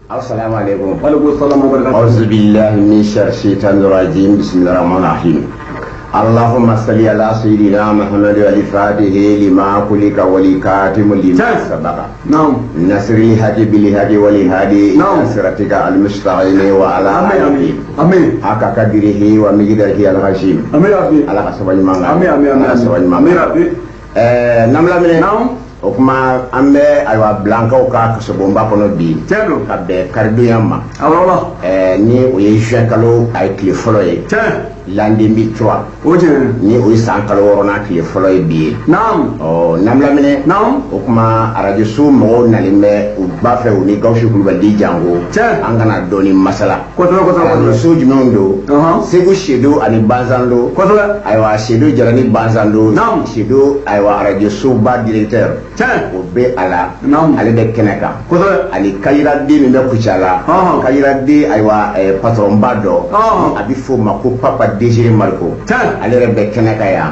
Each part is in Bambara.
Assalamu alaikum. Aleykum salam wa barakatuh. أعوذ بالله من شر الشيطان الرجيم. بسم الله الرحمن الرحيم. اللهم صل على سيدنا محمد الفاتح لما أغلق والخاتم لما سبق ناصر الحق بالحق والهادي إلى صراطك المستقيم وعلى آله حق قدره ومقداره العظيم. Amin rabbi. Ala ka sababu ɲuman kan. Amin, amin, amin. Ala ka sababu ɲuman Amin kan. rabbi. Namlaminɛ. O kuma, an bɛ ayiwa bilankaw ka kasobonba kɔnɔ bi Tiɲɛ don. ka bɛn karidonya ma. Awɔ la. Ni o ye juin kalo a ye tile fɔlɔ ye, l'an 2003, O tiɲɛ. ni o ye san kalo wɔɔrɔnan tile fɔlɔ ye bi ye. Ɔ, Namlaminɛ, o kuma, arajoso mɔgɔw nalen bɛ, u b'a fɛ u ni Gawusu Kulubali dit Jango an kana dɔɔni masala. Kosɛbɛ, kosɛbɛ, kosɛbɛ. Arajoso jumɛnw don? Segu Sedo ani Banzando. Ayiwa, Sedo Jara ni Banzando. Sedo, ayiwa, arajosoba directeur, o bɛ a la, ale bɛ kɛnɛ kan, ani Kayiraden min bɛ Kucala. Kayiraden, ayiwa, patronba dɔ, a bɛ f'o ma ko Papa Désiré Mariko, ale yɛrɛ bɛ kɛnɛ kan yan.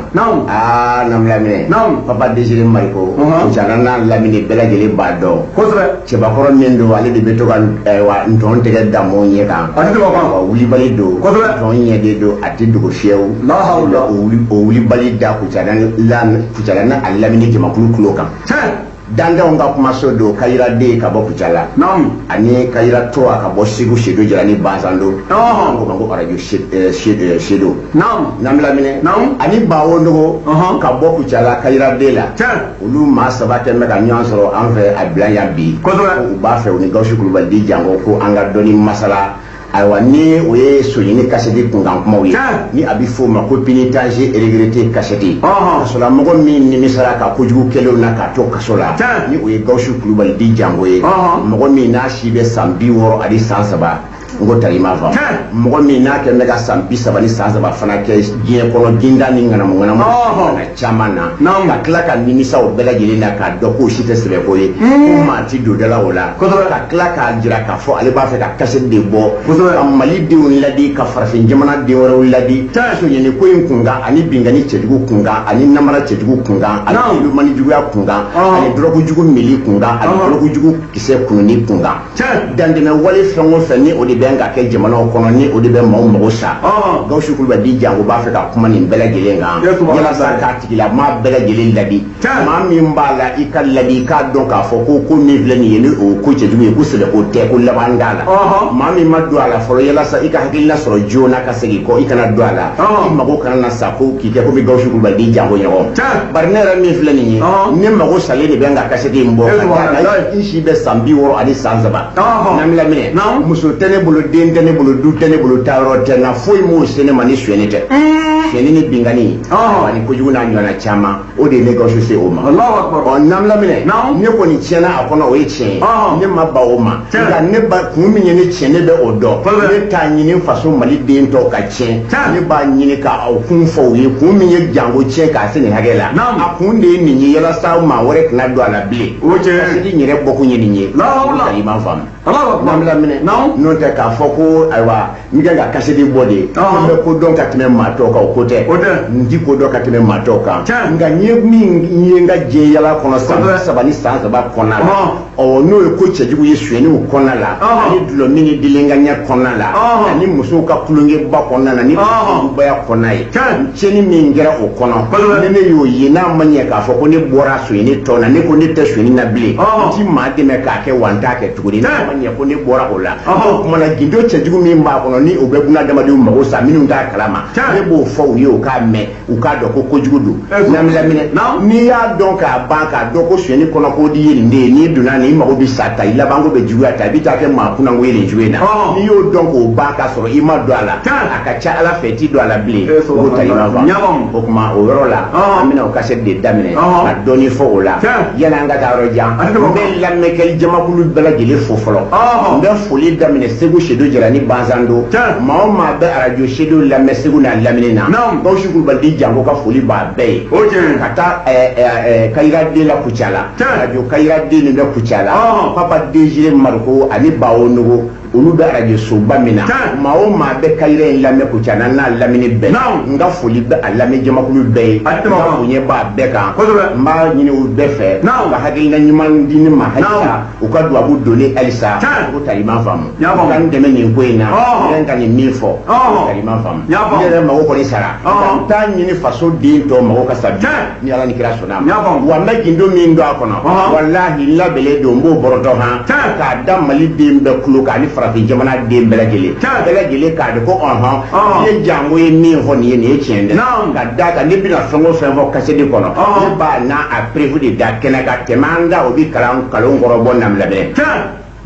Aa, Namlaminɛ, Papa Désiré Mariko, Kucala n'a lamini bɛɛ lajɛlen b'a dɔn. Cɛbakɔrɔ min don, ale de bɛ to ka, ayiwa, ntɔn tigɛ damu ɲɛ kan. A tɛ tɛmɛ o kan. Wa wulibali don, ntɔn ɲɛ de don, a tɛ dogo fiyewu. La hawla. O wulibali da Kucala la, Kucala n'a lamini jamakulu tulo kan. Dandanw ka kumaso don, Kayiraden ka bɔ Kucala ani Kayira 3 ka bɔ Segu Sedo Jara ni Banzando. An ko ma ko arajo Sedo. Namlaminɛ, ani Bawo Ndogo ka bɔ Kucala Kayiraden la. Olu maa saba kɛ bɛ ka ɲɔgɔn sɔrɔ an fɛ a bila yan bi. Ko u b'a fɛ u ni Gawusu Kulubali dit Jango ko an ka dɔnni masala, ayiwa, ni o ye sonyini kasɛti kunkan kumaw ye, ni a bɛ f'o ma ko pénitencier regretté kasɛti, kasolamɔgɔ min nimisara ka kojugu kɛlenw na k'a to kaso la, ni o ye Gawusu Kulubali dit Jango ye. Mɔgɔ min n'a si bɛ san 63, n ko tari ma faamu. Mɔgɔ min n'a kɛn bɛ ka san 33 fana kɛ diɲɛ kɔnɔ, ginda ni ŋanamu ŋanamu na caman na, ka tila ka nimisa o bɛɛ lajɛlen na, k'a dɔn k'o si tɛ sɛbɛko ye, ko maa ti don da la o la, ka tila k'a jira k'a fɔ ale b'a fɛ ka kasɛti de bɔ ka Mali denw ladi, ka farafin jamana den wɛrɛw ladi sonyɛni ko in kunkan, ani binkanni cɛjugu kunkan, ani namara cɛjugu kunkan, ani tulumani juguya kunkan, ani dɔrɔgu jugu mili kunkan, ani dɔrɔgu jugu kisɛ kununi kunkan, dantɛmɛ wale fɛn o fɛn ni o de bɛ ka kɛ jamanaw kɔnɔ, ni o de bɛ maaw mago sa. Gawusu Kulubali dit Jango b'a fɛ ka kuma nin bɛɛ lajɛlen kan yalasa k'a tigilamaa bɛɛ lajɛlen ladi. Maa min b'a la, i ka ladi, i k'a dɔn k'a fɔ ko ko min filɛ nin ye, ni o ko cɛjugu ye, ko sɛbɛko tɛ, ko laban t'a la. Maa min ma don a la fɔlɔ, yalasa i ka hakilina sɔrɔ joona ka segin kɔ, i kana don a la, i mago kana na sa ko k'i kɛ komi Gawusu Kulubali dit Jango ɲɔgɔn. Bari ne yɛrɛ min filɛ nin ye, ne mago salen de bɛ n ka kasɛti in bɔ ka d'a kan n si bɛ san 63. Namilaminɛ, muso tɛ ne bolo, den tɛ ne bolo, du tɛ ne bolo, taayɔrɔ tɛ n na, foyi m'o se ne ma ni sonyɛni tɛ. Sonyɛni ni binkanni ani kojugu n'a ɲɔgɔnna caman, o de ye ne Gawusu se o ma. Allahu akbar. Ɔ, Namilaminɛ, ne kɔni tiɲɛna a kɔnɔ, o ye tiɲɛ ye, ne ma ban o ma. Nka ne ba kun min ye ne tiɲɛ, ne bɛ o dɔn. Ne t'a ɲini faso Mali den tɔw ka tiɲɛ. Ne b'a ɲini ka aw kun fɔ u ye, kun min ye Jango tiɲɛ k'a se nin hakɛ la, a kun de ye nin ye, yalasa maa wɛrɛ kana don a la bilen. O tiɲɛ. Kasɛti yɛrɛ bɔkun ye nin ye. La hawla. I m'a faamu? Allahu akbar. Namilaminɛ, n'o tɛ k'a fɔ ko ayiwa n kɛ ka kasɛti bɔ de, n bɛ ko dɔn ka tɛmɛ maa tɔw kan, o ko tɛ. O tɛ. N ti ko dɔn ka tɛmɛ maa tɔw kan, nka n ye min ye n ka diɲɛ yala kɔnɔ san 30 ni san 3 kɔnɔna la, ɔ, n'o ye ko cɛjugu ye sonyɛniw kɔnɔna la, ani dulɔmin ni delenkaɲɛ kɔnɔna la, ani musow ka tulonkɛba kɔnɔna na, ni baya kɔnɔna ye, tiɲɛni min kɛra o kɔnɔ, ni ne y'o ye, n'a ma ɲɛ k'a fɔ ko ne bɔra sonyɛni tɔ na, ne ko ne tɛ sonyɛni na bilen, n ti maa dɛmɛ k'a kɛ, wa n t'a kɛ tuguni, n'a ma ɲɛ ko ne bɔra o la. O kuma na, gindo cɛjugu min b'a kɔnɔ, ni o bɛ bunadamadenw mago sa minnu t'a kalama, ne b'o fɔ u ye, u k'a mɛn, u k'a dɔn ko kojugu don. Namilaminɛ, n'i y'a dɔn k'a ban, k'a dɔn ko sonyɛni kɔnɔ ko di ye nin de ye, n'i donna nin, i mago bɛ sa ta, i labanko bɛ juguya ta, i bɛ taa kɛ maa kunnango ye nin cogo in na. N'i y'o dɔn k'o ban k'a sɔrɔ i ma don a la, a ka ca Ala fɛ i t'i don a la bilen. O ta i ma faamu? O tuma, o yɔrɔ la, an bɛna o kasɛti de daminɛ ka dɔɔni fɔ o la. Yanni an ka taa yɔrɔ jan, n bɛ lamɛnkɛli jamakulu bɛɛ lajɛlen fo fɔlɔ. N bɛ foli daminɛ Segu Sedo Jara ni Banzando. Maa o maa bɛ arajo Sedo lamɛn Segu n'a lamini na, Gawusu Kulubali dit Jango ka foli b'a bɛɛ ye. Ka taa Kayiraden la Kucala, arajo Kayiraden min bɛ Kucala, Papa Désiré Mariko ani Bawo Nogo. Olu bɛ arajosoba min na, maa o maa bɛ Kayira in lamɛn Kucala n'a lamini bɛɛ, n ka foli bɛ a lamɛn jamakulu bɛɛ ye, n ka bonya b'a bɛɛ kan. N b'a ɲini u bɛɛ fɛ ka hakilina ɲuman di ne ma halisa, u ka duwabu donni halisa ko taliman faamu, u ka n dɛmɛ nin ko in na, n ka nin min fɔ taliman faamu. Ne yɛrɛ mago kɔni sara, nka n t'a ɲini faso den tɔ mago ka sa bi ni Ala ni kira sɔnna a ma. Wa n bɛ gindo min don a kɔnɔ, walahi n labɛnnen don, n b'o bɔrɔtɔ han k'a da Mali den bɛɛ tulo kan ani farafin jamana den bɛɛ lajɛlen, bɛɛ lajɛlen k'a dɔn ko ɔhɔn i ye jango ye min fɔ nin ye, nin ye tiɲɛ dɛ. Ka d'a kan ne bɛna fɛn o fɛn fɔ kasɛti kɔnɔ, ne b'a n'a a preuve de da kɛnɛ kan, tɛmɛ an da o bɛ kalan kalon kɔrɔ bɔ namilabɛn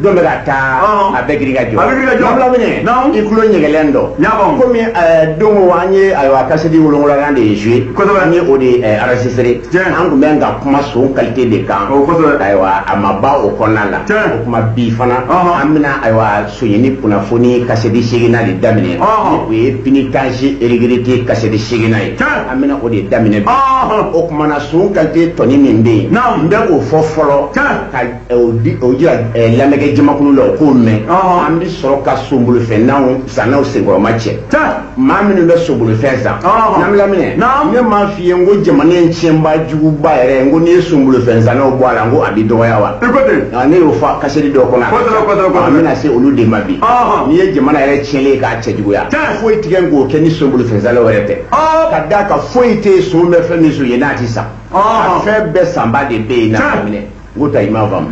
don bɛ ka taa a bɛɛ girin ka jɔ. Nabila i tulo ɲɛgɛlɛn dɔ komi don o an ye ayiwa kasɛti wolonwulanan de ye joué, an ye o de enregistré, an tun bɛ ka kuma son qualité de kan. Ayiwa a ma ban o kɔnɔna la. O kuma bi fana an bɛna ayiwa sonyɛni kunnafoni kasɛti seginna de daminɛ, o ye pénitencier regretté kasɛti seginna ye, an bɛna o de daminɛ bi. O kuma na son qualité tɔni min bɛ yen, n bɛ k'o fɔ fɔlɔ ka o jira lamɛnkɛ jamakulu la, o k'o mɛn. An bɛ sɔrɔ ka sonbolofɛnnaw sannaw senkɔrɔma cɛ, maa minnu bɛ sonbolofɛn san. N'an ne m'a f'i ye n ko jamana in tiɲɛba juguba yɛrɛ, n ko n'i ye sonbolofɛn sannaw bɔ a la, n ko a bɛ dɔgɔya wa? Ne y'o fɔ kasɛti dɔw kɔnɔ, an bɛna se olu de ma bi. N'i ye jamana yɛrɛ tiɲɛlen ye k'a cɛjuguya, foyi tigɛ k'o kɛ ni sonbolofɛn sannaw yɛrɛ tɛ, ka d'a kan foyi tɛ yen son bɛ fɛn min son ye n'a ti san, a fɛn bɛɛ sanba de bɛ yen n'a minɛ. N ko ta i m'a faamu.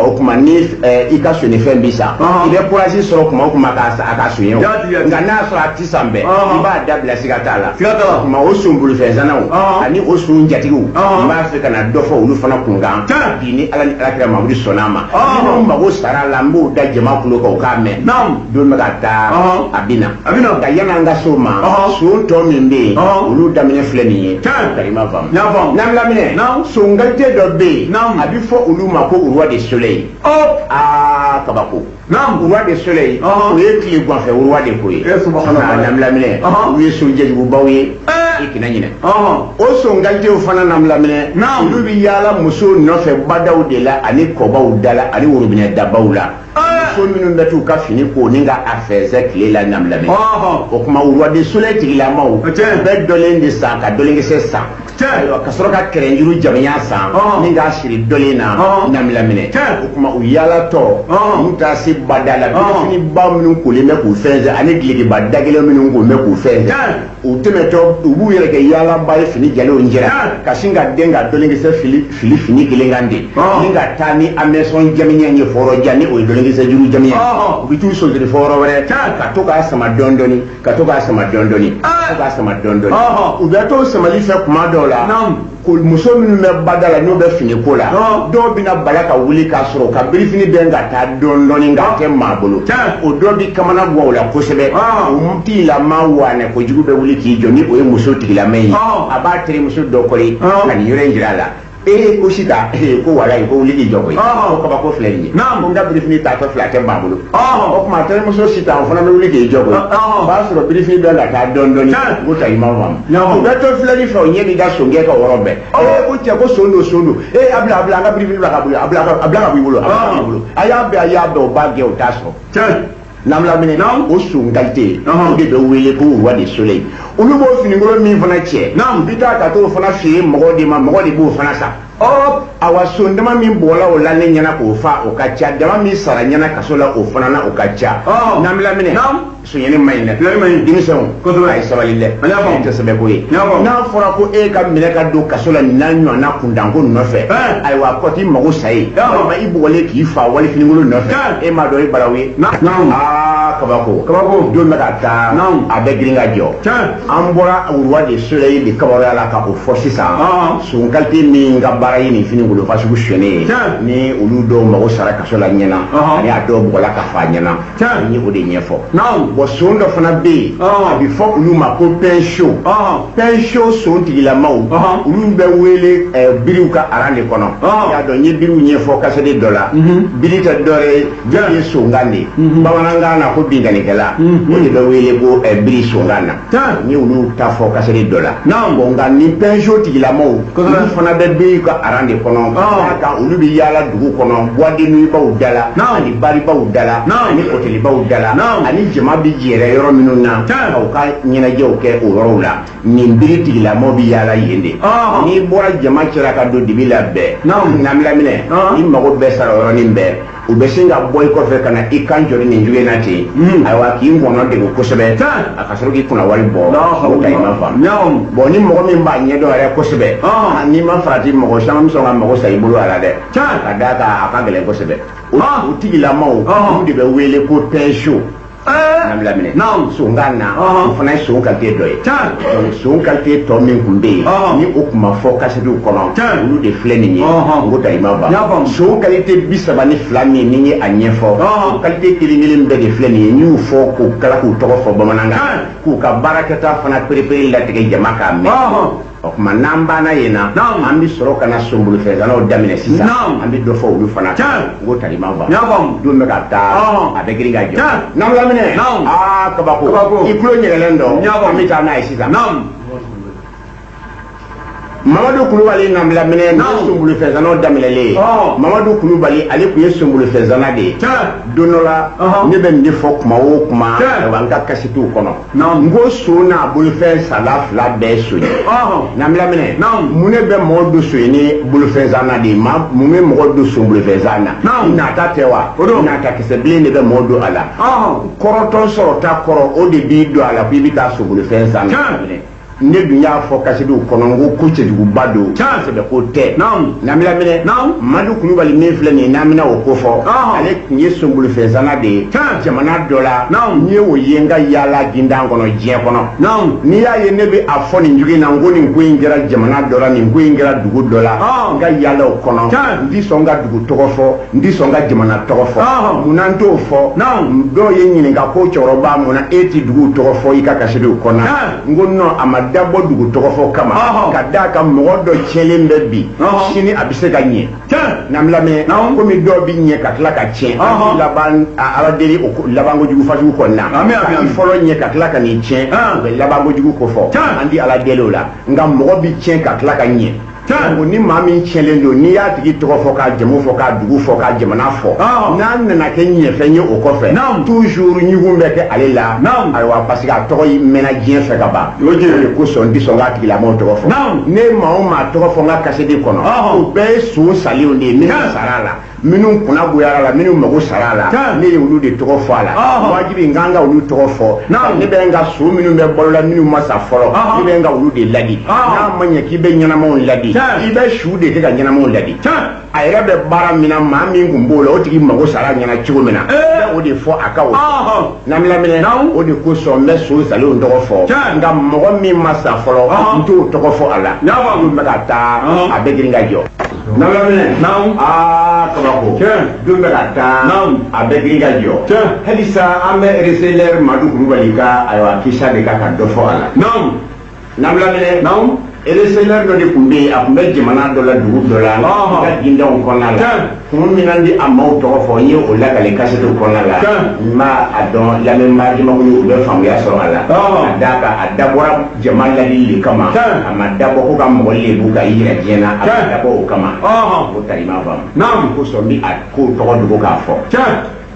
O tuma ni i ka sonyɛfɛn bi san, i bɛ courage sɔrɔ kuma o kuma k'a a ka sonya o, nka n'a sɔrɔ a ti san bɛɛ, i b'a dabila, siga t'a la. O tuma o son bolofɛnsannaw ani o son jatigiw, n b'a fɛ ka na dɔ fɔ olu fana kun kan bi ni Ala ni Alakira Mamadu sɔnna a ma. Minnu mago sara la, n b'o da jama kulo kan, o k'a mɛn. Don bɛ ka taa a bɛ na, nka yan'an ka s'o ma, son tɔ min bɛ yen, olu daminɛ filɛ nin ye. Ta i m'a faamu. N'an laminɛ, son qualité dɔ bɛ yen, a bɛ fɔ olu ma ko roi de soleil. Aa kabako, roi de soleil, o ye tile ganfɛ roi de ko ye. N'an laminɛ, olu ye son jɛjugubaw ye, i kana ɲinɛ. O son qualitéw fana, n'an laminɛ, olu bɛ yaala musow nɔfɛ badaw de la ani kɔbaw da la ani worobinɛ dabaw la, muso minnu bɛ t'u ka fini ko ni ka a fɛnsɛ tile la. N'an laminɛ, o tuma roi de soleil tigilamaw bɛɛ dɔlen de san ka dɔlenkisɛ san, ayiwa ka sɔrɔ ka kɛrɛnjuru jamiya san ni k'a siri dɔlen na. N'an laminɛ, o tuma u yaalatɔ, n'u taara se bada la, birifiniba minnu kolen bɛ k'u fɛnsɛ ani dulokiba da kelen minnu kolen bɛ k'u fɛnsɛ, u tɛmɛtɔ u b'u yɛrɛ kɛ yaalaba ye fini jɛlenw jɛra, ka sin ka den ka dɔlenkisɛ fili fili fini kelen kan de, ni ka taa ni hameçon jamiya ye fɔrɔ ja, ni o ye dɔlenkisɛ juru jamiya, u bɛ t'u sonsori fɔrɔ wɛrɛ, ka to k'a sama dɔɔni dɔɔni, ka to k'a sama dɔɔni dɔɔni, ka to k'a sama dɔɔni dɔɔni. U bɛ t'o samali fɛ kuma dɔw la, ko muso minnu bɛ bada la n'u bɛ fini ko la, dɔw bɛna bala ka wuli k'a sɔrɔ ka birifini bɛn ka taa dɔɔni dɔɔni k'a kɛ maa bolo, o dɔ bi kamana gan o la kosɛbɛ. O tigilama wanɛ kojugu bɛ wuli k'i jɔ, ni o ye muso tigilama ye, a b'a terimuso dɔ kɔri ka nin yɔrɔ in jira a la. Ee ko sisan, ee ko walayi, ko wuli k'i jɔ koyi, ko kabako filɛ nin ye, ko n ka birifini taatɔ filɛ, a tɛ maa bolo. O tuma terimuso sisan o fana bɛ wuli k'i jɔ koyi, o b'a sɔrɔ birifini bɛ ka taa dɔɔni dɔɔni. Ko ta i ma faamu. U bɛ to filɛli fɛ, o ɲɛ b'i ka sonkɛ ka yɔrɔ bɛɛ. Ee ko cɛ, ko son don, son don, ee a bila, a bila, an ka birifini bila ka bolo, a bila, a bila ka bɔ i bolo, a bila ka bɔ i bolo, a y'a bɛɛ, a y'a bɛɛ, o b'a gɛn, o t'a sɔrɔ. N'an lamɛnna, o son qualité, o de bɛ wele ko roi de soleil. Olu b'o finikolon min fana cɛ, u bɛ taa ka t'o fana feere mɔgɔw de ma, mɔgɔ de b'o fana san. Awa son dama min bɔla o la ne ɲɛna k'o fa, o ka ca. Dama min sara ɲɛna kaso la, o fana na, o ka ca. N'an lamɛnna, sonyɛni ma ɲi dɛ, denmisɛnw, a ye sabali dɛ, a tɛ sɛbɛ ko ye. N'a fɔra ko e ka minɛ ka don kaso la nin n'a ɲɔgɔnna kuntanko nɔfɛ, ayiwa kɔ t'i mago sa ye, walima i bugɔlen k'i fa wali finikolon nɔfɛ, e m'a dɔn i balawu ye. Aa kabako, kabako, don bɛ ka taa a bɛ girin ka jɔ. An bɔra roi de soleil de kabaruya la ka o fɔ sisan, son qualité min ka baara ye nin finikolon fasugu sonyɛnen ye, ni olu dɔw mago sara kaso la ɲɛna, ani a dɔw bugɔla ka fa ɲɛna, an ye o de ɲɛfɔ. Bon, son dɔ fana bɛ yen, a bɛ fɔ olu ma ko pain chaud. Pain chaud son tigilamaw, olu bɛ wele biriw ka aran de kɔnɔ. I y'a dɔn, n ye biriw ɲɛfɔ kasɛti dɔ la. Biri tɛ dɔ ye, biri ye sonkan de ye, bamanankan na ko binkannikɛla, o de bɛ wele ko biri sonkan na. N ye olu ta fɔ kasɛti dɔ la. Bon, nka ni pain chaud tigilamaw, olu fana bɛ biriw ka ka aran de kɔnɔ, ka d'a kan olu bɛ yaala dugu kɔnɔ, boîte de nuit baw da la, ani baribaw da la, ani hôtelibaw da la, ani jama bɛ jɛrɛ yɔrɔ minnu na ka u ka ɲɛnajɛw kɛ o yɔrɔw la. Nin biri tigilamɔgɔw bɛ yaala yen de. N'i bɔra jama cɛla ka don dibi la bɛɛ, Namilaminɛ, i mago bɛɛ sara o yɔrɔnin bɛɛ. U bɛ sin ka bɔ i kɔfɛ ka na i kan jɔri nin cogo in na ten. Ayiwa, k'i ngɔnɔ degun kosɛbɛ, a ka sɔrɔ k'i kunna wari bɔ. O ta i ma faamu. Bon, ni mɔgɔ min b'a ɲɛdɔn yɛrɛ kosɛbɛ, n'i ma farati, mɔgɔ caman bɛ sɔn ka mago sa i bolo a la dɛ, ka d'a kan a ka gɛlɛn kosɛbɛ. O tigilamaw, olu de bɛ wele ko pain chaud. Namilaminɛ, sonkan na, o fana ye son qualité dɔ ye. Donc son qualité tɔ min tun bɛ yen ni o tun ma fɔ kasɛtiw kɔnɔ, olu de filɛ nin ye. N ko ta i ma ban. Son qualité 32 min ni n ye a ɲɛfɔ, o qualité kelen kelen bɛɛ de filɛ nin ye. N y'u fɔ k'u kala k'u tɔgɔ fɔ bamanankan, k'u ka baarakɛta fana perepere latigɛ jama k'a mɛn. O tuma n'an banna yen na, an bɛ sɔrɔ ka na sonbolofɛnsanaw daminɛ sisan. An bɛ dɔ fɔ olu fana kan. N ko talima ban don bɛ ka taa, a bɛ girin ka jɔ. Namilaminɛ, aa kabako, i tulo ɲɛgɛlen dɔn. An bɛ taa n'a ye sisan. Mamadu Kulubali, Namilaminɛ, nin ye sonbolofɛnsanaw daminɛlen ye. Mamadu Kulubali, ale tun ye sonbolofɛnsana de ye. Don dɔ la, ne bɛ nin de fɔ kuma o kuma, ayiwa, n ka kasetiw kɔnɔ, n ko son n'a bolofɛn sala fila bɛɛ ye son ye. Namilaminɛ, mun de bɛ mɔgɔ don son ye ni bolofɛnsanna de ye? Mun bɛ mɔgɔ don son bolofɛnsan na? Nata tɛ wa? Nata kisɛ bilen de bɛ mɔgɔ don a la. Kɔrɔtɔn sɔrɔta kɔrɔ, o de b'i don a la ko i bɛ taa son bolofɛn san. Ne dun y'a fɔ kasetiw kɔnɔ, n ko ko cɛjuguba don, sɛbɛ ko tɛ. Namilaminɛ, Madu Kulubali min filɛ nin ye, n'an bɛna o ko fɔ, ale tun ye sonbolofɛnsanna de ye jamana dɔ la. N ye o ye n ka yaala gindan kɔnɔ diɲɛ kɔnɔ. N'i y'a ye ne bɛ a fɔ nin cogo in na, n ko nin ko in kɛra jamana dɔ la, nin ko in kɛra dugu dɔ la, n ka yaalaw kɔnɔ, n ti sɔn ka dugu tɔgɔ fɔ, n ti sɔn ka jamana tɔgɔ fɔ. Munna n t'o fɔ? Dɔw ye n ɲininka ko cɛkɔrɔba, munna e ti dugu tɔgɔ fɔ i ka kasetiw kɔnɔ? N ko non, a ma dabɔ dugu tɔgɔ fɔ kama, ka d'a kan mɔgɔ dɔ tiɲɛlen bɛ bi, sini a bɛ se ka ɲɛ. Namilamɛ, komi dɔw bɛ ɲɛ ka tila ka tiɲɛ, an bɛ laban ala deli o labankojugu fasugu kɔni na. Ka i fɔlɔ ɲɛ ka tila ka n'i tiɲɛ, o bɛ labankojugu ko fɔ, an ti ala deli o la. Nka mɔgɔ bɛ tiɲɛ ka tila ka ɲɛ. Donc ni maa min tiɲɛlen don, n'i y'a tigi tɔgɔ fɔ, k'a jamu fɔ, k'a dugu fɔ, k'a jamana fɔ, n'a nana kɛ ɲɛfɛn ye o kɔfɛ, toujours ɲugun bɛ kɛ ale la. Ayiwa, parce que a tɔgɔ mɛnna diɲɛ fɛ ka ban. O de kosɔn n tɛ sɔn k'a tigilamɔgɔw tɔgɔ fɔ. Ne maa o maa tɔgɔ fɔ n ka kaseti kɔnɔ, o bɛɛ ye son salenw de ye, minnu sara a la, minnu kunna goyara la, minnu mago sara a la, ne ye olu de tɔgɔ fɔ a la. Wajibi n kan ka olu tɔgɔ fɔ. Ne bɛ n ka so minnu bɛ balo la, minnu ma sa fɔlɔ, ne bɛ n ka olu de ladi. N'a ma ɲɛ k'i bɛ ɲɛnamaw ladi, i bɛ su de kɛ ka ɲɛnamaw ladi. A yɛrɛ bɛ baara min na, maa min tun b'o la, o tigi mago sara ɲɛna cogo min na, n bɛ o de fɔ a ka o. Namilaminɛ, o de kosɔn n bɛ so salenw tɔgɔ fɔ. Nka mɔgɔ min ma sa fɔlɔ, n t'o tɔgɔ fɔ a la. N'u bɛ ka taa, a bɛ girin ka jɔ. Namilaminɛ, aa kabako, don bɛ ka taa, a bɛ girin ka jɔ. Halisa an bɛ receleur Madu Kulubali ka, ayiwa, kisa de kan ka dɔ fɔ a la. Namilaminɛ, receleur dɔ de tun bɛ yen, a tun bɛ jamana dɔ la, dugu dɔ la, n ka gindanw kɔnɔna la. Kun min na n di a maaw tɔgɔ fɔ, n ye o lakale kasetiw kɔnɔna la. N b'a a dɔn lamɛnbaa jamakulu, u bɛ faamuya sɔrɔ a la, ka d'a kan a dabɔra jama ladili de kama. A ma dabɔ ko ka mɔgɔ lebu ka i yira diɲɛ na, a ma dabɔ o kama. O tarima faamu kosɔn n bɛ a kow tɔgɔ dogo k'a fɔ.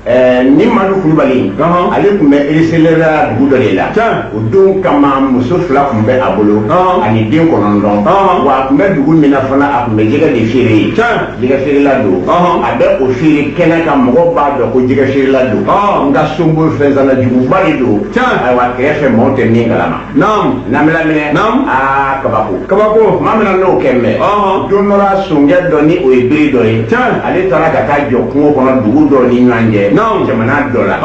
Ni Madu Kulubali, ale tun bɛ receleur dugu dɔ de la. O don kama, muso fila tun bɛ a bolo ani den 9. Wa a tun bɛ dugu min na fana, a tun bɛ jɛgɛ de feere yen. Jɛgɛ feerela don. A bɛ o feere kɛnɛ kan, mɔgɔw b'a dɔn ko jɛgɛ feerela don. Nka sonbo fɛnsana juguba de don. Ayiwa, kɛrɛfɛ maaw tɛ min kalama. Namilaminɛ, aa kabako, kabako. Maa min na n'o kɛ mɛ, don dɔ la, sonkɛ dɔ ni o ye bere dɔ ye, ale taara ka taa jɔ kungo kɔnɔ, dugu dɔ ni ɲɔgɔn cɛ, jamana dɔ la.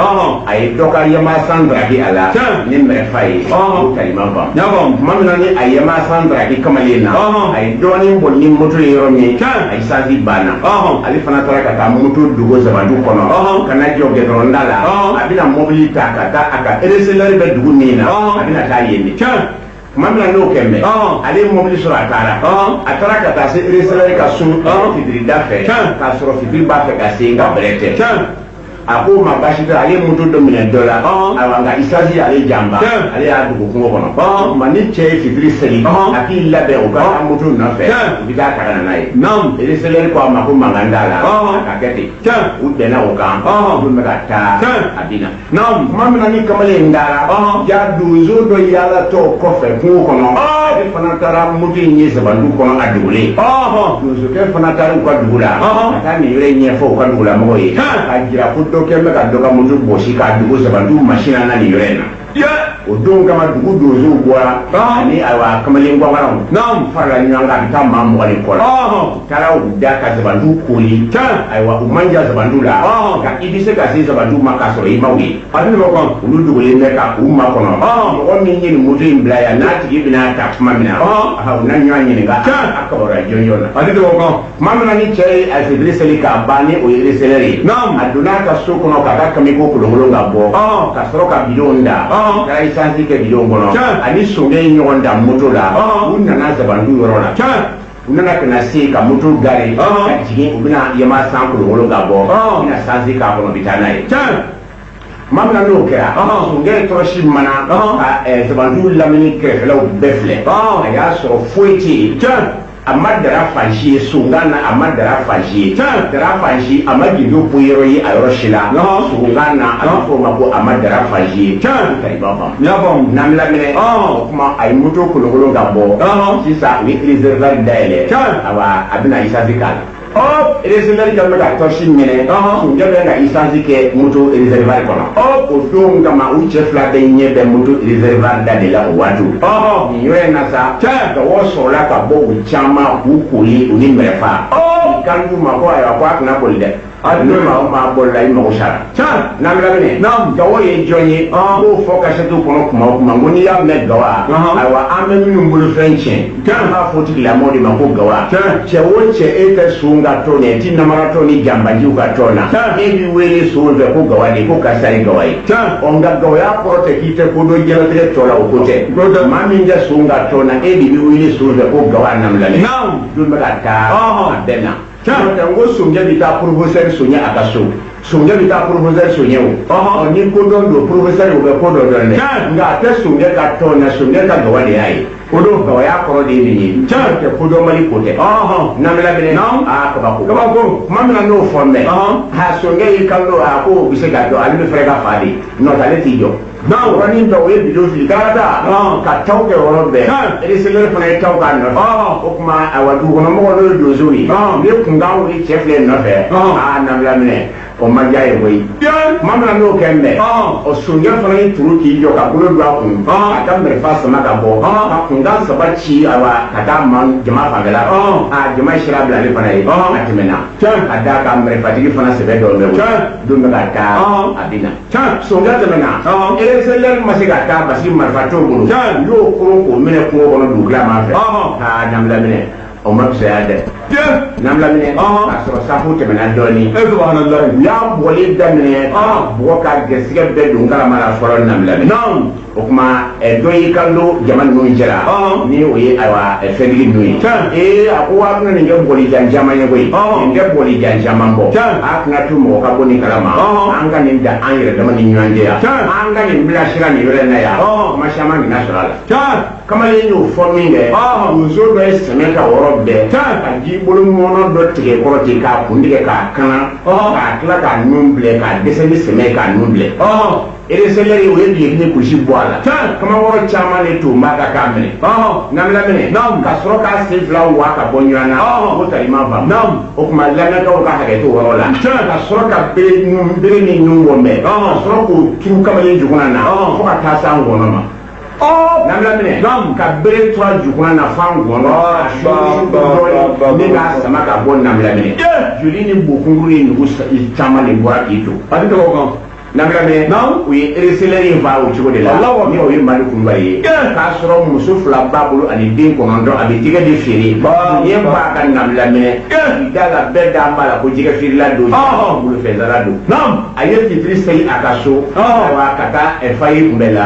A ye dɔ ka yamasan daraki a la ni mɛrɛfa ye. O talima ban. Tuma min na ni a yamasan daraki kamalen na, a ye dɔɔnin boli ni moto ye yɔrɔ min, a ye sansi banna. Ale fana taara ka taa moto dogo zabadu kɔnɔ ka na jɔ gɛdɔrɔnda la. A bɛna mɔbili ta ka taa a ka receleur bɛ dugu min na, a bɛna taa yen de. Tuma min na n'o kɛ mɛ, ale ye mɔbili sɔrɔ, a taara. A taara ka taa se receleur ka so fitirida fɛ, k'a sɔrɔ fitiri b'a fɛ ka se, nka bɛrɛ tɛ. A ko ma baasi tɛ, ale ye moto dɔ minɛ dɔ la. Ayiwa, nka isansi y'ale janfa, ale y'a dogo kungo kɔnɔ. Tuma ni cɛ ye fitiri seli, a k'i labɛn u ka taa moto nɔfɛ, u bɛ taa ta ka na n'a ye. Receleur ko a ma ko mankan t'a la, a ka kɛ ten. U bɛnna o kan, olu bɛ ka taa, a bɛ na. Tuma min na ni kamalen in taara, ja donso dɔ yaalatɔ kɔfɛ kungo kɔnɔ, ale fana taara moto in ye sabandu kɔnɔ a dogolen. Donsokɛ fana taara u ka dugu la ka taa nin yɔrɔ in ɲɛfɔ u ka dugulamɔgɔw ye, k'a jira ko dɔ kɛlen bɛ ka dɔ ka moto bɔsi k'a dogo sabandu masina na nin yɔrɔ in na. O don kama dugu donsow bɔra ani ayiwa kamalen gɔngɔnw farala ɲɔgɔn kan, a bɛ taa maa 20 ni kɔ la. U taara u da ka sabandu kooli. Ayiwa, u man jan sabandu la, nka i bɛ se ka se sabandu ma k'a sɔrɔ i ma u ye. Olu dogolen bɛ ka u makɔnɔ. Mɔgɔ min ye nin moto in bila yan, n'a tigi bɛna ta tuma min na, u na ɲɔgɔn ɲininka a kibaruya jɔnjɔn na. Tuma min na ni cɛ ye a fitiri seli k'a ban, ni o ye receleur ye, a donna a ka so kɔnɔ k'a ka kamiko kolonkolon ka bɔ, ka sɔrɔ ka bidon da, taara isansi kɛ bidon kɔnɔ, ani sonkɛ ye ɲɔgɔn dan moto la. U nana sabandu yɔrɔ la, u nana ka na se ka moto garer ka jigin, u bɛna yama san kolonkolon ka bɔ, u bɛna sansi k'a kɔnɔ, u bɛ taa n'a ye. Tuma min na n'o kɛra, sonkɛ ye tɔrɔsi mana ka sabandu lamini kɛrɛfɛlaw bɛɛ filɛ, a y'a sɔrɔ foyi tɛ yen. A ma dara fan si ye sonkan na, a ma dara fan si ye dara fan si, a ma gindo yɔrɔ ye a yɔrɔ si la sonkan na. A bɛ fɔ o ma ko a ma dara fan si ye. Kariba faamu n'an laminɛ. O tuma a ye moto kolonkolon ka bɔ sisan, u ye réservoir dayɛlɛ. Awa, a bɛna isansi k'a la. Receleur kɛlen bɛ ka tɔsi minɛ, sonkɛ bɛ ka isansi kɛ moto réservoir kɔnɔ. O don kama, u cɛ fila bɛɛ ɲɛ bɛ moto réservoir da de la o waati. Nin yɔrɔ in na sa, gawɔ sɔrɔla ka bɔ u caman k'u koli u ni mɛrɛfa kan d'u ma ko ayiwa, ko a kana boli dɛ, ni maa o maa bolila, i mago sara. N'an bɛ laminɛ, gawo ye jɔn ye? N b'o fɔ kasɛtiw kɔnɔ kuma o kuma, n ko n'i y'a mɛn gawa, ayiwa, an bɛ minnu bolofɛn tiɲɛ, an b'a fɔ tigilamɔgɔ de ma ko gawa. Cɛ o cɛ, e tɛ son ka tɔn na, i ti namaratɔ ni janbajiw ka tɔn na, e b'i wele son fɛ ko gawa de, ko karisa ye gawa ye. Ɔ, nka gawaya kɔrɔ tɛ k'i tɛ ko dɔn diɲɛlatigɛ tɔ la, o ko tɛ. Maa min tɛ son ka tɔn na, e de b'i wele son fɛ ko gawa. Namilalen don bɛ ka taa, a bɛɛ na. N ko sonkɛ bɛ taa professeur soɲɛ a ka so, sonkɛ bɛ taa professeur soɲɛ o. Ni ko dɔn don, professeur o bɛ ko dɔ dɔn dɛ, nka a tɛ sonkɛ ka tɔn na, sonkɛ ka gawa de y'a ye. O don gawaya kɔrɔ de ye nin ye, tɛ kodɔnbali ko tɛ. N'an bɛ laminɛ, aa, kabako, kabako. Tuma min na n'o fɔ n bɛ, ha, sonkɛ y'i kan don, a ko o bɛ se ka jɔ, ale bɛ fɛrɛ ka fa de n'o tɛ ale t'i jɔ. Yɔrɔnin bɛɛ o ye bidon fili karata ka taw kɛ yɔrɔ bɛɛ. Receleur fana ye taw k'a nɔfɛ. O tuma ayiwa, dugukɔnɔmɔgɔw n'o ye donsow ye, u ye kunkan wuli cɛ filɛ nɔfɛ. Aa, nabila minɛ, o ma diya ye koyi. Tuma min na n'o kɛ n bɛ, ɔ, sonkɛ fana ye turu k'i jɔ ka bolo don a kun, a ka marifa sama ka bɔ ka kunkan saba ci, ayiwa, ka taa ma jama fanfɛla. Aa, jama ye sira bila ale fana ye, a tɛmɛna ka d'a kan marifatigi fana sɛbɛ dɔ bɛ don bɛ ka taa, a bɛ na. Sonkɛ tɛmɛna, receleur ma se ka taa parce que marifa t'o bolo. U y'o koron k'o minɛ kungo kɔnɔ dugukila fɛ. Aa, nabila minɛ, o ma fisaya dɛ. Nabila minɛ, k'a sɔrɔ safu tɛmɛna dɔɔnin, u y'a bɔli daminɛ ka bugɔ ka gɛrisigɛ bɛɛ don kalama la fɔlɔ. Nabila minɛ, o tuma dɔ y'i kan don jama ninnu cɛla, ni o ye ayiwa fɛntigi ninnu ye. Ee, a ko a bɛna nin kɛ bɔlijan caman ye koyi, nin tɛ bɔlijan caman bɔ. A kana to mɔgɔ ka bɔ nin kalama, an ka nin da an yɛrɛ dama ni ɲɔgɔn cɛ yan, an ka nin bilasira nin yɔrɔ in na yan, kuma caman nin na sɔrɔ a la. Kamalen y'o fɔ min kɛ, donso dɔ ye sɛmɛ ka yɔrɔ bɛɛ ka ji bolo mɔnɔ dɔ tigɛ kɔrɔ ten, k'a kun tigɛ k'a kana, k'a tila k'a nun bilɛ, k'a dɛsɛ ni sɛmɛ ye k'a nun bilɛ. Receleur o ye bilekini kulusi bɔ a la, kamakɔrɔ caman de tun b'a kan k'a minɛ. N'an minɛ ka sɔrɔ k'a sen fila wa ka bɔ ɲɔgɔn na, o tali ma faamu. O tuma lamɛnkaw ka hakɛ to o yɔrɔ la, ka sɔrɔ ka bere ni nun bɔ mɛ, ka sɔrɔ k'o turu kamalen jugunan na fo ka taa s'an ngɔnɔ ma. N'an minɛ ka bere tura jugunan na f'an ngɔnɔ, dɔɔnin min k'a sama ka bɔ. N'an minɛ, joli ni bokunkuru ni nugu caman de bɔra k'i to. A tɛ tɛmɛ o kan. Nabilamɛ, u ye receleur in faa o cogo de la, ni o ye Mali Kulubali ye, k'a sɔrɔ muso fila b'a bolo ani den 9, a bɛ jɛgɛ de feere. Nin ye b'a ka nabilamɛ da la, bɛɛ d'an b'a la ko jɛgɛ feerela don, bolofɛnsala don. A ye fitiri seli a ka so, ayiwa, ka taa fa ye kunbɛ la.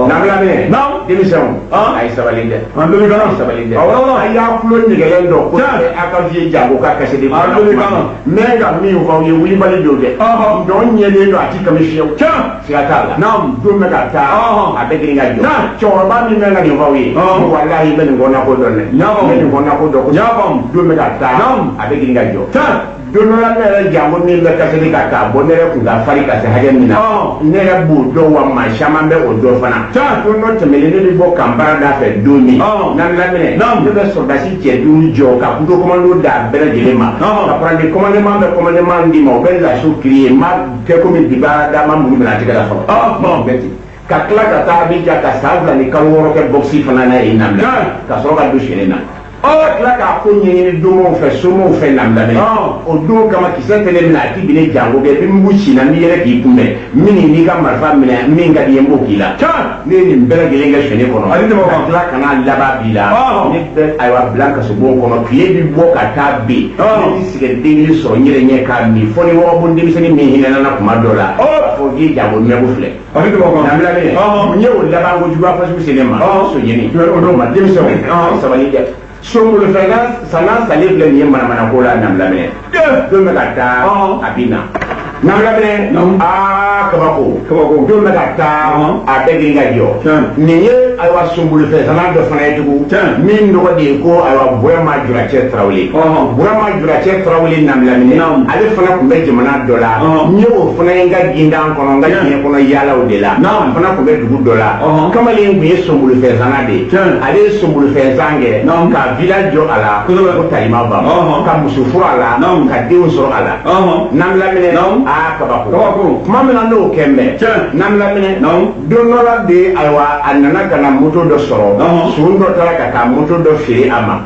Nabilamɛ, denmisɛnw, a ye sabali dɛ, a ye sabali dɛ, a y'a tulo nɛgɛlen dɔn kosɛbɛ. A ka vieux Jango ka kasi de n bɛ ka min fɔ aw ye, wulibali don dɛ, dɔn ɲɛlen don, a ti kami fiyewu, siga t'a la. Don bɛ ka taa, a bɛ girin ka jɔ. Cɛkɔrɔba min bɛ ka nin fɔ aw ye, walahi, n bɛ nin kɔnɔna ko dɔn dɛ, n bɛ nin kɔnɔna ko dɔn kosɛbɛ. Don bɛ ka taa, a bɛ girin ka jɔ. Don dɔ la, ne yɛrɛ Jango min bɛ kaseli ka k'a bɔ, ne yɛrɛ kun ka fari ka se hakɛ min na, ne yɛrɛ b'o dɔn, wa maa caman bɛ o dɔn fana. Don dɔ tɛmɛnen, ne bɛ bɔ kanbara da fɛ don min, n'an lamɛnɛ, ne bɛ sɔrɔdasi cɛ 5 jɔ ka couteau commando d'a bɛɛ lajɛlen ma, ka prendre commandement bɛ commandement d'i ma, o bɛ laso crier n ma kɛ komi dibara d'a ma muru minɛ a tigɛ la fɔlɔ, bɛɛ ten, ka tila ka taa Abidjan ka san 2 ni kalo 6 kɛ boxe fana na yen, na ka sɔrɔ ka don sɛnɛ na, ka tila k'a ko ɲɛɲini domow fɛ, somow fɛ, nabilamɛ. O don kama, kisɛ tɛ ne minɛ, a ti bin ne Jango kɛ, i bɛ mugu ci n na, n b'i yɛlɛ k'i kunbɛn, min n'i ka marifa minɛ, min ka di ye, n b'o k'i la. Ne ye nin bɛɛ lajɛlen kɛ sɛnɛ kɔnɔ, ka tila ka n'a laban b'i la, ne bɛ ayiwa bila kasobon kɔnɔ, tile bi bɔ ka taa bin, ne bɛ sigɛrɛti den kelen sɔrɔ n yɛrɛ ɲɛ k'a min, fɔ ni wɔgɔbon denmisɛnnin min hinɛna na kuma dɔ la, k'a fɔ k'i Jango mɛnko filɛ. Nabilamɛ, mun ye o laban ko juguya fasugu se ne ma? Sonyɛni o don ma. Denmisɛnw, sabali dɛ. Sonbolofɛn sanna salen filɛ nin ye manamana ko la. Nabilamɛ, don bɛ ka taa, a bɛ na. Nabilamɛ, aa, kabako, Kabako. Don bɛ ka taa, a bɛɛ girin ka jɔ. Nin ye ayiwa sonbolofɛn sanna dɔ fana ye tugun, min tɔgɔ de ye ko ayiwa Burama Juracɛ Tarawele. Burama Juracɛ Tarawele, Nabilamɛ, ale fana tun bɛ jamana dɔ la. N ye o fana ye n ka gindan kɔnɔ, n ka diɲɛ kɔnɔ yaalaw de la. A fana tun bɛ dugu dɔ la. Kamalen tun ye sonbolofɛn sanna de ye. Ale ye sonbolofɛn san kɛ ka villa jɔ a la ko Talima Bam, ka muso furu a la, ka denw sɔrɔ a la. Nabilamɛ, aa, kabako. Kabako. Tuma min na n'o kɛ mɛ, Nabilamɛ, don dɔ la de, ayiwa, a nana ka na moto dɔ sɔrɔ. Son dɔ taara ka taa moto dɔ feere a ma.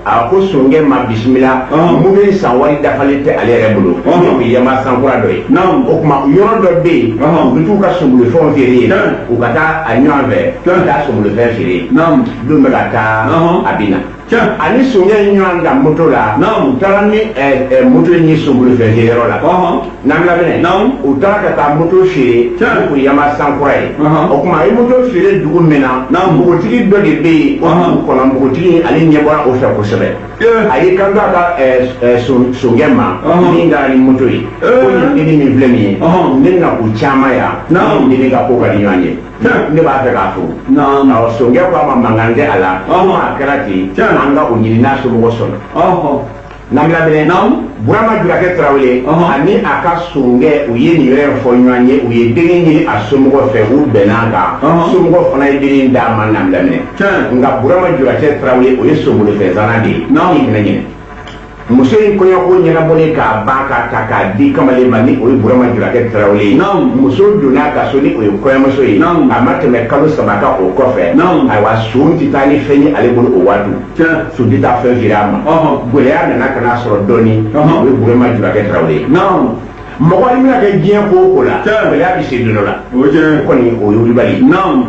A ko sonkɛ ma: bisimila, moto in san wari dafalen tɛ ale yɛrɛ bolo, ni o ye yama sankura dɔ ye. O tuma, yɔrɔ dɔ bɛ yen, u bɛ t'u ka sonbolifɛnw feere yen, u ka taa a ɲɔgɔn fɛ ka taa sonbolifɛn feere yen. Don bɛ ka taa, a bɛ na. Ani sonkɛ ye ɲɔgɔn dan moto la. U taara ni moto in ye sonbolifɛn feere yɔrɔ la. Nabilamɛ, u taara ka taa moto feere, o ye yama sankura ye. O tuma, a ye moto feere dugu min na, npogotigi dɔ de bɛ yen o dugu kɔnɔ. Npogotigi, ale ɲɛ bɔra o fɛ kosɛbɛ. A y'i kanto a ka sonkɛ ma min taara ni moto ye, ko nin dennin min filɛ nin ye, ne na ko caman yan, ne ni dennin ka ko ka di ɲɔgɔn ye, ne b'a fɛ k'a furu. Awɔ, sonkɛ ko a ma, mankan tɛ a la, komi a kɛra ten, an ka o ɲini n'a somɔgɔ sɔnna. Nabilamɛ, Burama Jurakɛ Tarawele ani a ka sonkɛ, u ye nin yɔrɔ in fɔ ɲɔgɔn ye. U ye dennin ɲini a somɔgɔ fɛ, u bɛn'a kan, somɔgɔ fana ye dennin d'a ma. Nabilamɛ, nka Burama Jurakɛ Tarawele, o ye sonbolifɛnsanna de ye. I kana ɲinɛ, muso in kɔɲɔko ɲɛnabɔlen k'a ban k'a ta k'a di kamalen ma, ni o ye Burama Jurakɛ Tarawele ye. Muso donna a ka so, ni o ye kɔɲɔmuso ye. A ma tɛmɛ kalo 3 kan o kɔfɛ, ayiwa, son tɛ taa ni fɛn ye ale bolo o waati, son tɛ taa fɛn feere a ma. Gɛlɛya nana ka n'a sɔrɔ dɔɔni, o ye Burama Jurakɛ Tarawele ye. Mɔgɔ i bɛna kɛ diɲɛ ko o ko la, gɛlɛya bɛ se don dɔ la. O tiɲɛ. O kɔni, o ye wulibali ye.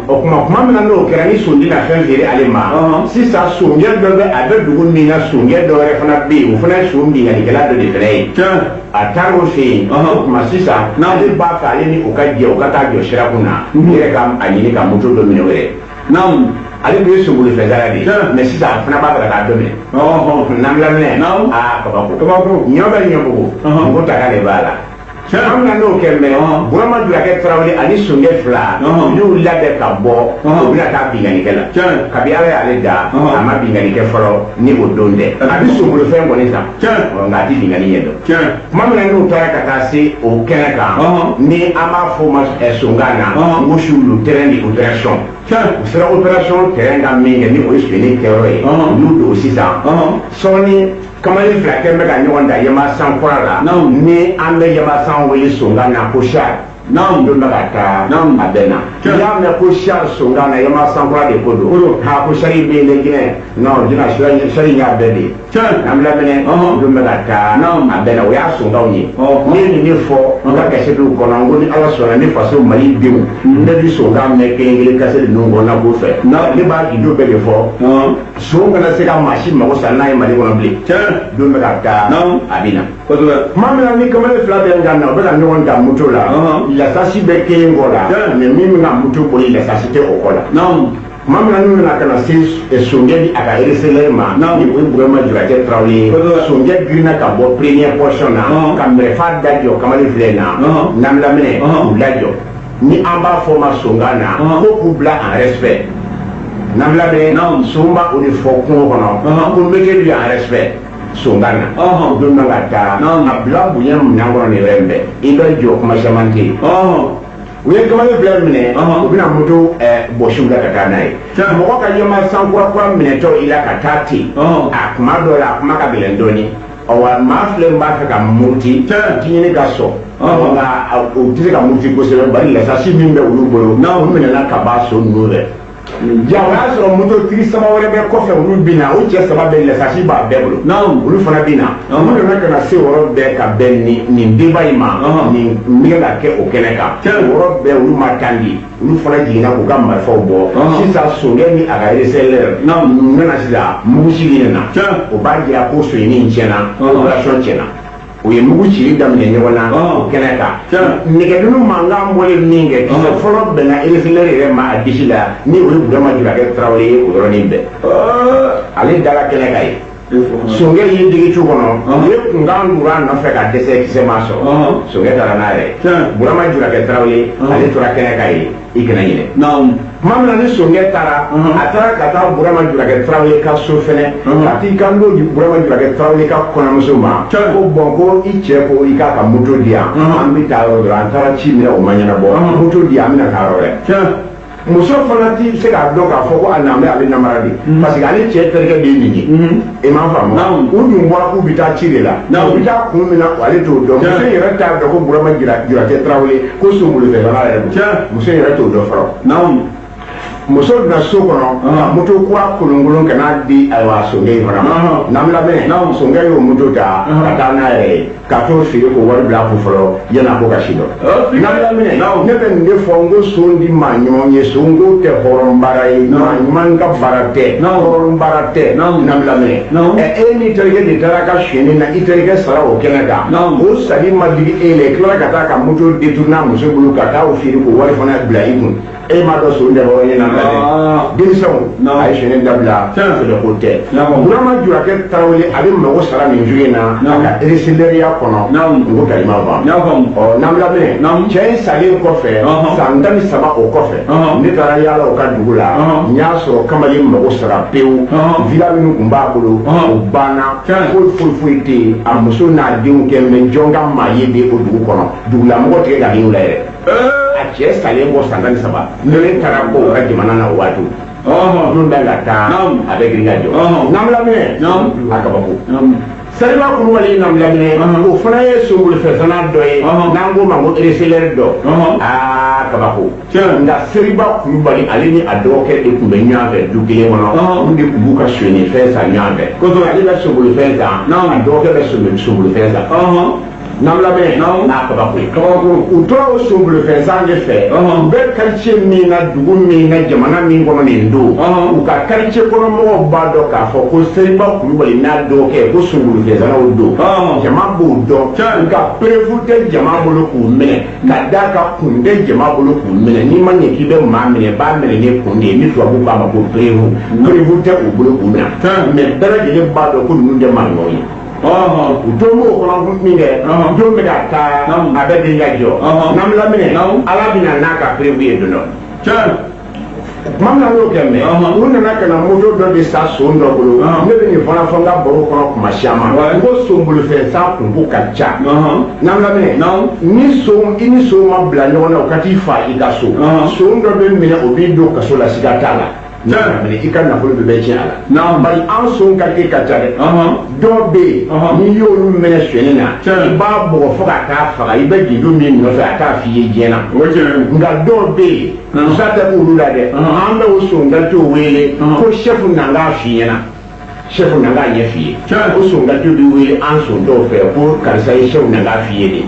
O tuma, tuma min na n'o kɛra, ni sondi na fɛn feere ale ma, sisan sonkɛ dɔ bɛ, a bɛ dugu min na, sonkɛ dɔ wɛrɛ fana bɛ yen, o fana ye son binkannikɛla dɔ de fana ye. A taar'o fɛ yen. O tuma sisan, ale b'a fɛ ale ni o ka jɛ, o ka taa jɔ sirakun na, n yɛrɛ ka a ɲini ka moto dɔ minɛ o yɛrɛ. Ale tun ye sonbolifɛnsala de ye, mais sisan a fana b'a fɛ ka taa dɔ minɛ. Nabilaminɛ, aa, kabako. Kabako. Ɲɔ bɛ ɲɔbugu, mugu ta k'ale b'a la. An bɛna n'o kɛ mɛ, Burama Jurakɛ Tarawele ani sonkɛ fila, u y'u labɛn ka bɔ, u bɛna taa binkannikɛ la. Kabi Ala y'ale da, a ma binkannikɛ fɔlɔ ni o don tɛ. A bɛ sonbolofɛn kɔni san, nka a tɛ binkanni ɲɛ dɔn. Tuma min na n'u taara ka taa se o kɛnɛ kan, ni an b'a fɔ o ma sonkan na n ko sur le terrain de opération, u sera opération terrain kan min kɛ, ni o ye sonyɛni kɛyɔrɔ ye, u y'u don sisan. Sɔɔni, kamalen fila kɛ bɛ ka ɲɔgɔn da Yamaha kura la, ni an bɛ Yamaha wele sonkan na ko char. Don bɛ ka taa, a bɛ na. N'i y'a mɛn ko char sonkan na, Yamaha kura de ko don. Ha, ko char bɛ yen dɛ, Jinɛ non, Jinɛ char y'a bɛɛ de ye. N'an laminɛ don bɛ ka taa a bɛɛ la, o y'a sonkanw ye. Ne ye nin de fɔ n ka kasɛtiw kɔnɔ, n ko ni Ala sɔnna, ni faso Mali denw ne bɛ sonkan mɛn kelen kelen kasɛti ninnu kɔnɔ k'o fɛ. Ne b'a gindo bɛɛ de fɔ, son kana se ka maa si mago sa n'a ye Mali kɔnɔ bilen. Don bɛ ka taa a bɛ na. Tuma min na ni kamalen fila bɛ ka na, u bɛ ka ɲɔgɔn ta moto la, lasasi bɛ kelen kɔ la, mais min bɛ ka moto boli, lasasi tɛ o kɔ la. Tuma min na n'u nana ka na se sonkɛ di a ka receleur ma, ni o ye Burama Jurakɛ Tarawele ye, sonkɛ girinna ka bɔ première portion na ka mɛrɛfa da jɔ kamalen filɛ na. N'an laminɛ, k'u lajɔ, ni an b'a fɔ o ma sonkan na ko k'u bila en respect. N'an laminɛ, son b'a o de fɔ kungo kɔnɔ ko mettez-lui en respect sonkan na. Don na ka taa a bila bonya minɛn kɔnɔ nin yɔrɔ in bɛɛ, i bɛ jɔ, kuma caman tɛ yen. U ye kamalen fila minɛ, u bɛna moto bɔsiw la ka taa n'a ye. Mɔgɔ ka ɲɛma san kura kura minɛtɔ i la ka taa ten, a kuma dɔ la, a kuma ka gɛlɛn dɔɔni. Ɔwa, maa filɛ b'a fɛ ka muruti, ti ɲini ka sɔn, nka u tɛ se ka muruti kosɛbɛ, bari lasasi min bɛ olu bolo, u minɛna ka ban so ninnu fɛ. Ja, o y'a sɔrɔ mototigi saba wɛrɛ bɛ kɔfɛ, olu bɛ na, o cɛ saba bɛ, lasasi b'a bɛɛ bolo, olu fana bɛ na. Olu nana ka na se o yɔrɔ bɛɛ ka bɛn nin débat in ma, nin bɛ ka kɛ o kɛnɛ kan. O yɔrɔ bɛɛ, olu ma tan di, olu fana jiginna k'u ka marifaw bɔ. Sisan sonkɛ ni a ka receleur nana, sisan mugu ci nana, o b'a jira ko sonyɛni in tiɲɛna, opération tiɲɛna. U ye mugu cili daminɛ ɲɔgɔn na o kɛnɛ kan. Nɛgɛdunu mankan bɔlen min kɛ, kisɛ fɔlɔ bɛnna receleur yɛrɛ ma a disi la, ni o ye Burama Jurakɛ Tarawele ye. O yɔrɔnin bɛɛ, ale dara kɛnɛ kan yen. Sonkɛ y'i digi tu kɔnɔ, u ye kunkan duru a nɔfɛ ka dɛsɛ, kisɛ ma sɔrɔ, sonkɛ taara n'a yɛrɛ ye. Burama Jurakɛ Tarawele, ale tora kɛnɛ kan yen, i kana ɲinɛ. Tuma min na ni sonkɛ taara, a taara ka taa Burama Jurakɛ Tarawele ka so fɛnɛ, ka t'i kan don Burama Jurakɛ Tarawele ka kɔɲɔmuso ma ko bɔn, ko i cɛ ko i k'a ka moto di yan, an bɛ taa yɔrɔ dɔ la, an taara ci min na, o ma ɲɛnabɔ, moto di yan, an bɛna taa yɔrɔ wɛrɛ. Muso fana ti se k'a dɔn k'a fɔ ko a n'an bɛ ale namara de, parce que ale cɛ terikɛ de ye nin ye, i m'a faamu? U dun bɔra k'u bɛ taa ci de la, u bɛ taa kun min na, ale t'o dɔn. Muso in yɛrɛ t'a dɔn ko Burama Jurakɛ Tarawele ko sonbolifɛn yɛrɛ don, muso in yɛrɛ t'o dɔn fɔlɔ. Muso donna so kɔnɔ ka moto kura kolonkolon ka n'a di, ayiwa, sonkɛ in fana ma. N'an lamɛn, sonkɛ y'o moto ta ka taa n'a yɛrɛ ye ka t'o feere k'o wari bila a kun fɔlɔ, yan'a ko ka si dɔn. N'an lamɛn, ne bɛ nin de fɔ, n ko son di maa ɲumanw ye, son ko tɛ hɔrɔn baara ye, maa ɲuman ka baara tɛ, hɔrɔn baara tɛ. N'an lamɛn, ɛ, e ni terikɛ de taara ka sonyɛni na, i terikɛ sara o kɛnɛ kan, o sali ma digi e la, i tilala ka taa ka moto détourner a muso bolo ka taa o feere k'o wari fana bila i kun. E m'a dɔn son tɛ hɔrɔn ye. N'an lamɛn, denmisɛnw, a ye sonyɛni dabila, fɛlɛ ko tɛ. Burama Jurakɛ Tarawele, a bɛ mago sara nin jogo in na a ka receleuriya kɔnɔ, n ko kalima ban. Ɔ, n'an lamɛn, cɛ in salen kɔfɛ, san 13 o kɔfɛ, ne taara yaala o ka dugu la, n y'a sɔrɔ kamalen mago sara pewu. Villa minnu tun b'a bolo, o banna, foyi foyi foyi tɛ yen. A muso n'a denw kɛ mɛ jɔn ka maa ye de o dugu kɔnɔ, dugulamɔgɔ tigɛ ka hinɛ u la yɛrɛ. A cɛ salen kɔ san 13, ne taara bɔ o ka jamana na o waati. Don bɛ ka taa, a bɛ girin ka jɔ. N'an lamɛn, a kabako. Seriba Kulubali, n'an lamɛn, o fana ye sonbolifɛnsana dɔ ye, n'an k'o ma ko receleur dɔ. Aa, kabako. Nka Seriba Kulubali, ale ni a dɔgɔkɛ de tun bɛ ɲɔgɔn fɛ du kelen kɔnɔ, olu de tun b'u ka sonyɛnifɛn san ɲɔgɔn fɛ. Ale bɛ sonbolifɛn san, a dɔgɔkɛ bɛ sonbolifɛn san. N'an lamɛn, n'a kabako ye, u tora o sonbolifɛn san de fɛ. U bɛ quartier min na, dugu min na, jamana min kɔnɔ nin don, u ka quartier kɔnɔ mɔgɔw b'a dɔn k'a fɔ ko Seriba Kulubali n'a dɔgɔkɛ ko sonbolifɛnsanaw don. Jama b'o dɔn, nka preuve tɛ jama bolo k'u minɛ, ka d'a kan kun tɛ jama bolo k'u minɛ. N'i ma ɲɛ k'i bɛ maa minɛ, i b'a minɛ ni kun de ye, ni tubabu k'a ma ko preuve. Preuve tɛ u bolo k'u minɛ, mais bɛɛ lajɛlen b'a dɔn ko ninnu tɛ maa ɲumanw ye. U don b'o kɔnɔ min kɛ, don bɛ ka taa, a bɛ den ka jɔ. N'an laminɛ, Ala bɛna n'a ka preuve ye don dɔ. Tuma min na n'o kɛ mɛ, u nana ka na moto dɔ de sa son dɔ bolo. Ne bɛ nin fana fɔ n ka baro kɔnɔ kuma caman, n ko sonbolifɛn san kunko ka ca. N'an laminɛ, ni son, i ni son ma bila ɲɔgɔn na, o ka t'i fa i ka so, son dɔ bɛ minɛ, o b'i don kaso la, siga t'a la. N'a i ka nafolo bɛɛ bɛ tiɲɛ a la, bari an son qualité ka ca dɛ. Dɔw bɛ yen, n'i y'olu minɛ sonyɛni na, i b'a bugɔ fo ka taa faga, i bɛ gindo min nɔfɛ, a t'a f'i ye diɲɛ na. Nka dɔw bɛ yen, musa tɛ k'olu la dɛ, an bɛ o son qualité wele ko chef na k'a f'i ɲɛna. Chef na k'a ɲɛ f'i ye. O sonkati bɛ wele an son dɔw fɛ ko karisa ye chef na k'a f'i ye de.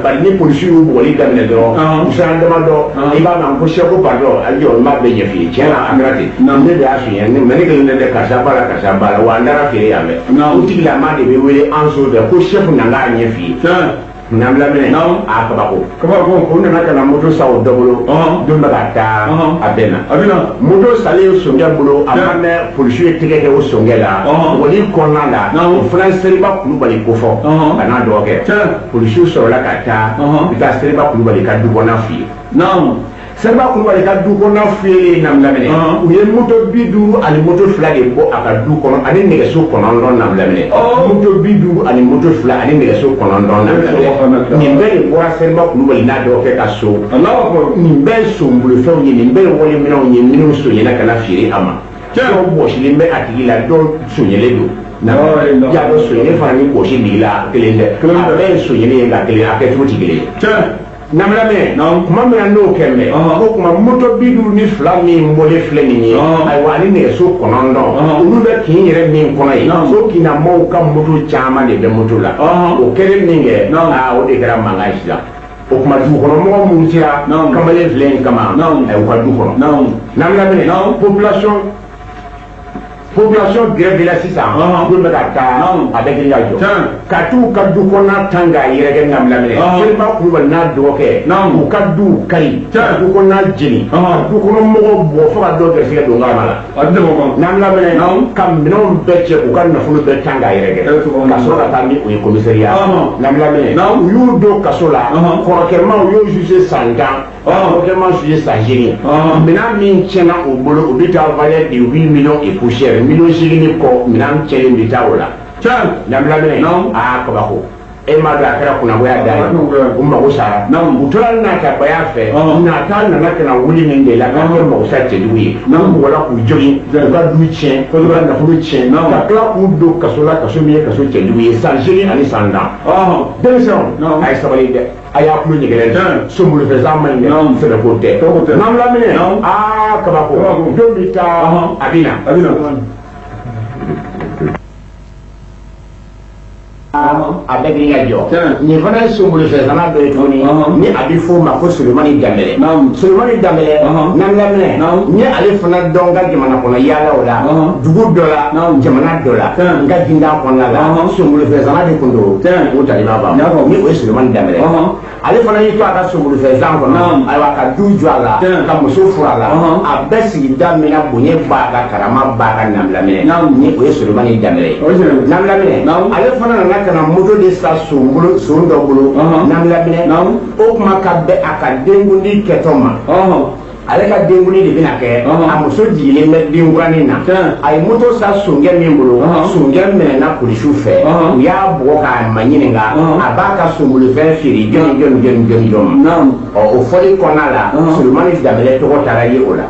Bari ni polisiw y'u bugɔli daminɛ dɔrɔn, u siran damadɔ, i b'a mɛn ko chef ko pardon, a jɔ n b'a bɛɛ ɲɛ f'i ye. Tiɲɛ na a kɛra ten, ne de y'a suɲɛ, mais ne kelen tɛ, karisa b'a la, karisa b'a la, wa an taara feere yan fɛ. O tigilamaa de bɛ wele an son fɛ ko chef na k'a ɲɛ f'i ye. N'an bilamɛnɛ, a kabako. Kabako. U nana ka na moto san o dɔ bolo. Don bɛ ka taa, a bɛn na. A bɛ na. Moto salen sonkɛ bolo, a ma mɛn, polisiw ye tɛgɛ kɛ o sonkɛ la. Bugɔli kɔnɔna la, o fana ye Seriba Kulubali kofɔ ka n'a dɔgɔkɛ. Polisiw sɔrɔla ka taa, u bɛ taa Seriba Kulubali ka du kɔnɔna f'i ye. Seriba Kulubali ka du kɔnɔna fiyelen, Namilaminɛ, u ye moto 50 ani moto 2 de bɔ a ka du kɔnɔ ani nɛgɛso 9, Namilaminɛ. Moto 50 ani moto 2 ani nɛgɛso 9, Namilaminɛ. Nin bɛɛ de bɔra Seriba Kulubali n'a dɔgɔkɛ ka so. Nin bɛɛ ye sonbolofɛnw ye, nin bɛɛ ye waliminɛnw ye minnu sonyɛna ka na feere a ma. Dɔw bɔsilen bɛ a tigi la, dɔw sonyɛlen don. Y'a dɔn sonyɛlen fana ni bɔsi la kelen tɛ, a bɛɛ ye sonyɛlen ye, nka kelen a kɛcogo tɛ kelen ye. Namilamɛ, kuma min na n'o kɛ mɛ, o tuma moto 52 min bɔlen filɛ nin ye, ayiwa, ani nɛgɛso 9, olu bɛ kin yɛrɛ min kɔnɔ yen, o kinamaw ka moto caman de bɛ moto la. O kɛlen min kɛ, aa, o de kɛra mankan ye sisan. O tuma dugukɔnɔmɔgɔ minnu sera kamalen filɛ in kama, u ka du kɔnɔ. Namilamɛ, population grève la sisan, don bɛ ka taa, a bɛ girin ka jɔ ka t'u ka du kɔnɔna tan k'a yɛrɛkɛ. Namilamɛ, Seriba Kulubali n'a dɔgɔkɛ, u ka duw kari, ka du kɔnɔna jeni, ka du kɔnɔ mɔgɔw bugɔ fo ka dɔw gɛrɛsɛgɛ don kalama la. Namilamɛ, ka minɛnw bɛɛ cɛ, k'u ka nafolo bɛɛ tan k'a yɛrɛkɛ, ka sɔrɔ ka taa ni o ye commissariat. Namilamɛ, u y'u don kaso la. Kɔrɔkɛma, u y'o jugé san 10, kɔrɔkɛma jugé san 8. Minɛn min tiɲɛna o bolo, o bɛ taa valeur de 8 millions et poussière, miliyɔn 8 ni kɔ, minɛn tiɲɛnen bɛ taa o la. Namilamɛ, aa, kabako. E m'a dɔn a kɛra kunnagoya da ye, u mago sara. U tora natabaya fɛ. Nata nana ka na wuli min de la k'a kɛ magosa cɛjugu ye, u bugɔla k'u jogin, u ka du tiɲɛ, u ka nafolo tiɲɛ, ka tila k'u don kaso la, kaso min ye kaso cɛjugu ye, san 8 ani san 10. Denmisɛnw, a ye sabali dɛ, a y'a tulo ɲɛgɛlɛ dɛ, sonbolofɛnsan man ɲi dɛ, sɛbɛko tɛ. N'an lamɛnɛ, aa, kabako. Don bɛ taa, a bɛ na. A bɛɛ girin ka jɔ. Nin fana ye sonbolofɛnsanna dɔ ye tuguni, ni a bɛ f'o ma ko Solomani Danbɛlɛ. Solomani Danbɛlɛ, n'an lamɛnɛ, n ye ale fana dɔn ka jamana kɔnɔ yaalaw la, dugu dɔ la, jamana dɔ la, n ka jinda kɔnɔna la, sonbolofɛnsanna de tun don. O taliba ban ni o ye Solomani Danbɛlɛ. Ale fana y'i to a ka sonbolofɛnsan kɔnɔ, ayiwa, ka du jɔ a la, ka muso furu a la. A bɛɛ sigida min na, bonya b'a ka, karama b'a ka. Namilaminɛ, ni o ye Solomani Danbɛlɛ ye. Namilaminɛ, ale fana nana ka na moto de san son bolo, son dɔ bolo. Namilaminɛ, o kuma ka bɛn a ka denkundi kɛtɔ ma. Ale ka denkundi de bɛna kɛ, a muso jigilen bɛ denkuranin na. A ye moto san sonkɛ min bolo, sonkɛ minɛna polisiw fɛ, u y'a bugɔ k'a ma ɲininka a b'a ka sonbolofɛn feere jɔni jɔni jɔni jɔni jɔn ma. Ɔ, o fɔli kɔnɔna la, Solomani Danbɛlɛ tɔgɔ taara ye o la.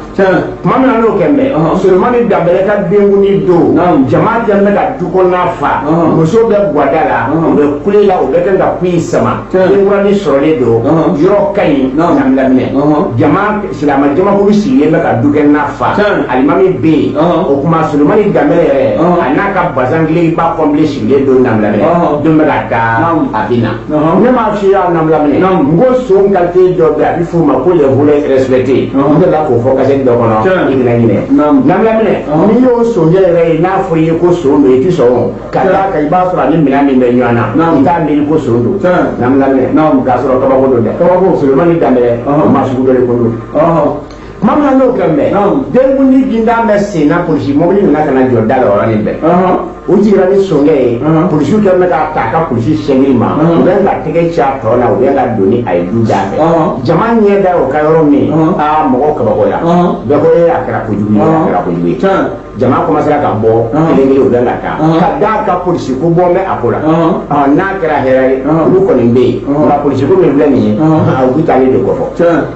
Tuma min na n'o kɛ mɛ, Solomani Danbɛlɛ ka denkundi don, jama kɛn bɛ ka du kɔnɔna fa, muso bɛ guwada la, u bɛ kule la, u bɛ kɛ ka kuyi sama, denkuranin sɔrɔlen don, yɔrɔ ka ɲi. Namilaminɛ, jama silamɛ jamakulu sigilen bɛ ka dukɛnɛna fa, alimami bɛ yen. O tuma Solomani Danbɛlɛ yɛrɛ, a n'a ka bazan giliba kɔnbile sigilen don. Namilaminɛ, don bɛ ka taa, a bɛ na. Ne m'a f'i ye, a namilaminɛ, n ko son qualité dɔ bɛ yen, a bɛ f'o ma ko les voleurs respectés. N delila k'o fɔ kasɛti dɔ kɔnɔ, i kana ɲinɛ. Namilaminɛ, n'i y'o sonjɛ yɛrɛ ye, n'a fɔra i ye ko son don, i ti sɔn o. Ka d'a kan i b'a sɔrɔ a ni minɛn min bɛ ɲɔgɔn na, i t'a miiri ko son don. Namilaminɛ, k'a sɔrɔ kabako don dɛ. Solomani Danbɛlɛ, o maa sugu dɔ de ko don. Tuma min na n'o kɛ mɛ, denkundi ginda bɛ sen na, polisi mɔbili nana ka na jɔ da la. O yɔrɔnin bɛɛ, u jiginna ni sonkɛ ye. Polisiw kɛlen bɛ k'a ta a ka polisi sɛngiri ma, u bɛ ka tɛgɛ ci a tɔ la, u bɛ ka don ni a ye du da fɛ. Jama ɲɛ da o ka yɔrɔ min, aa, mɔgɔw kabako la, bɛɛ ko ee, a kɛra kojugu ye, a kɛra kojugu ye. Jama commencera ka bɔ kelen kelen, u bɛ ka taa, ka d'a ka polisi ko bɔ bɛ a ko la. N'a kɛra hɛrɛ ye, olu kɔni bɛ yen, nka polisi ko min filɛ nin ye, u bɛ taalen de kɔfɔ.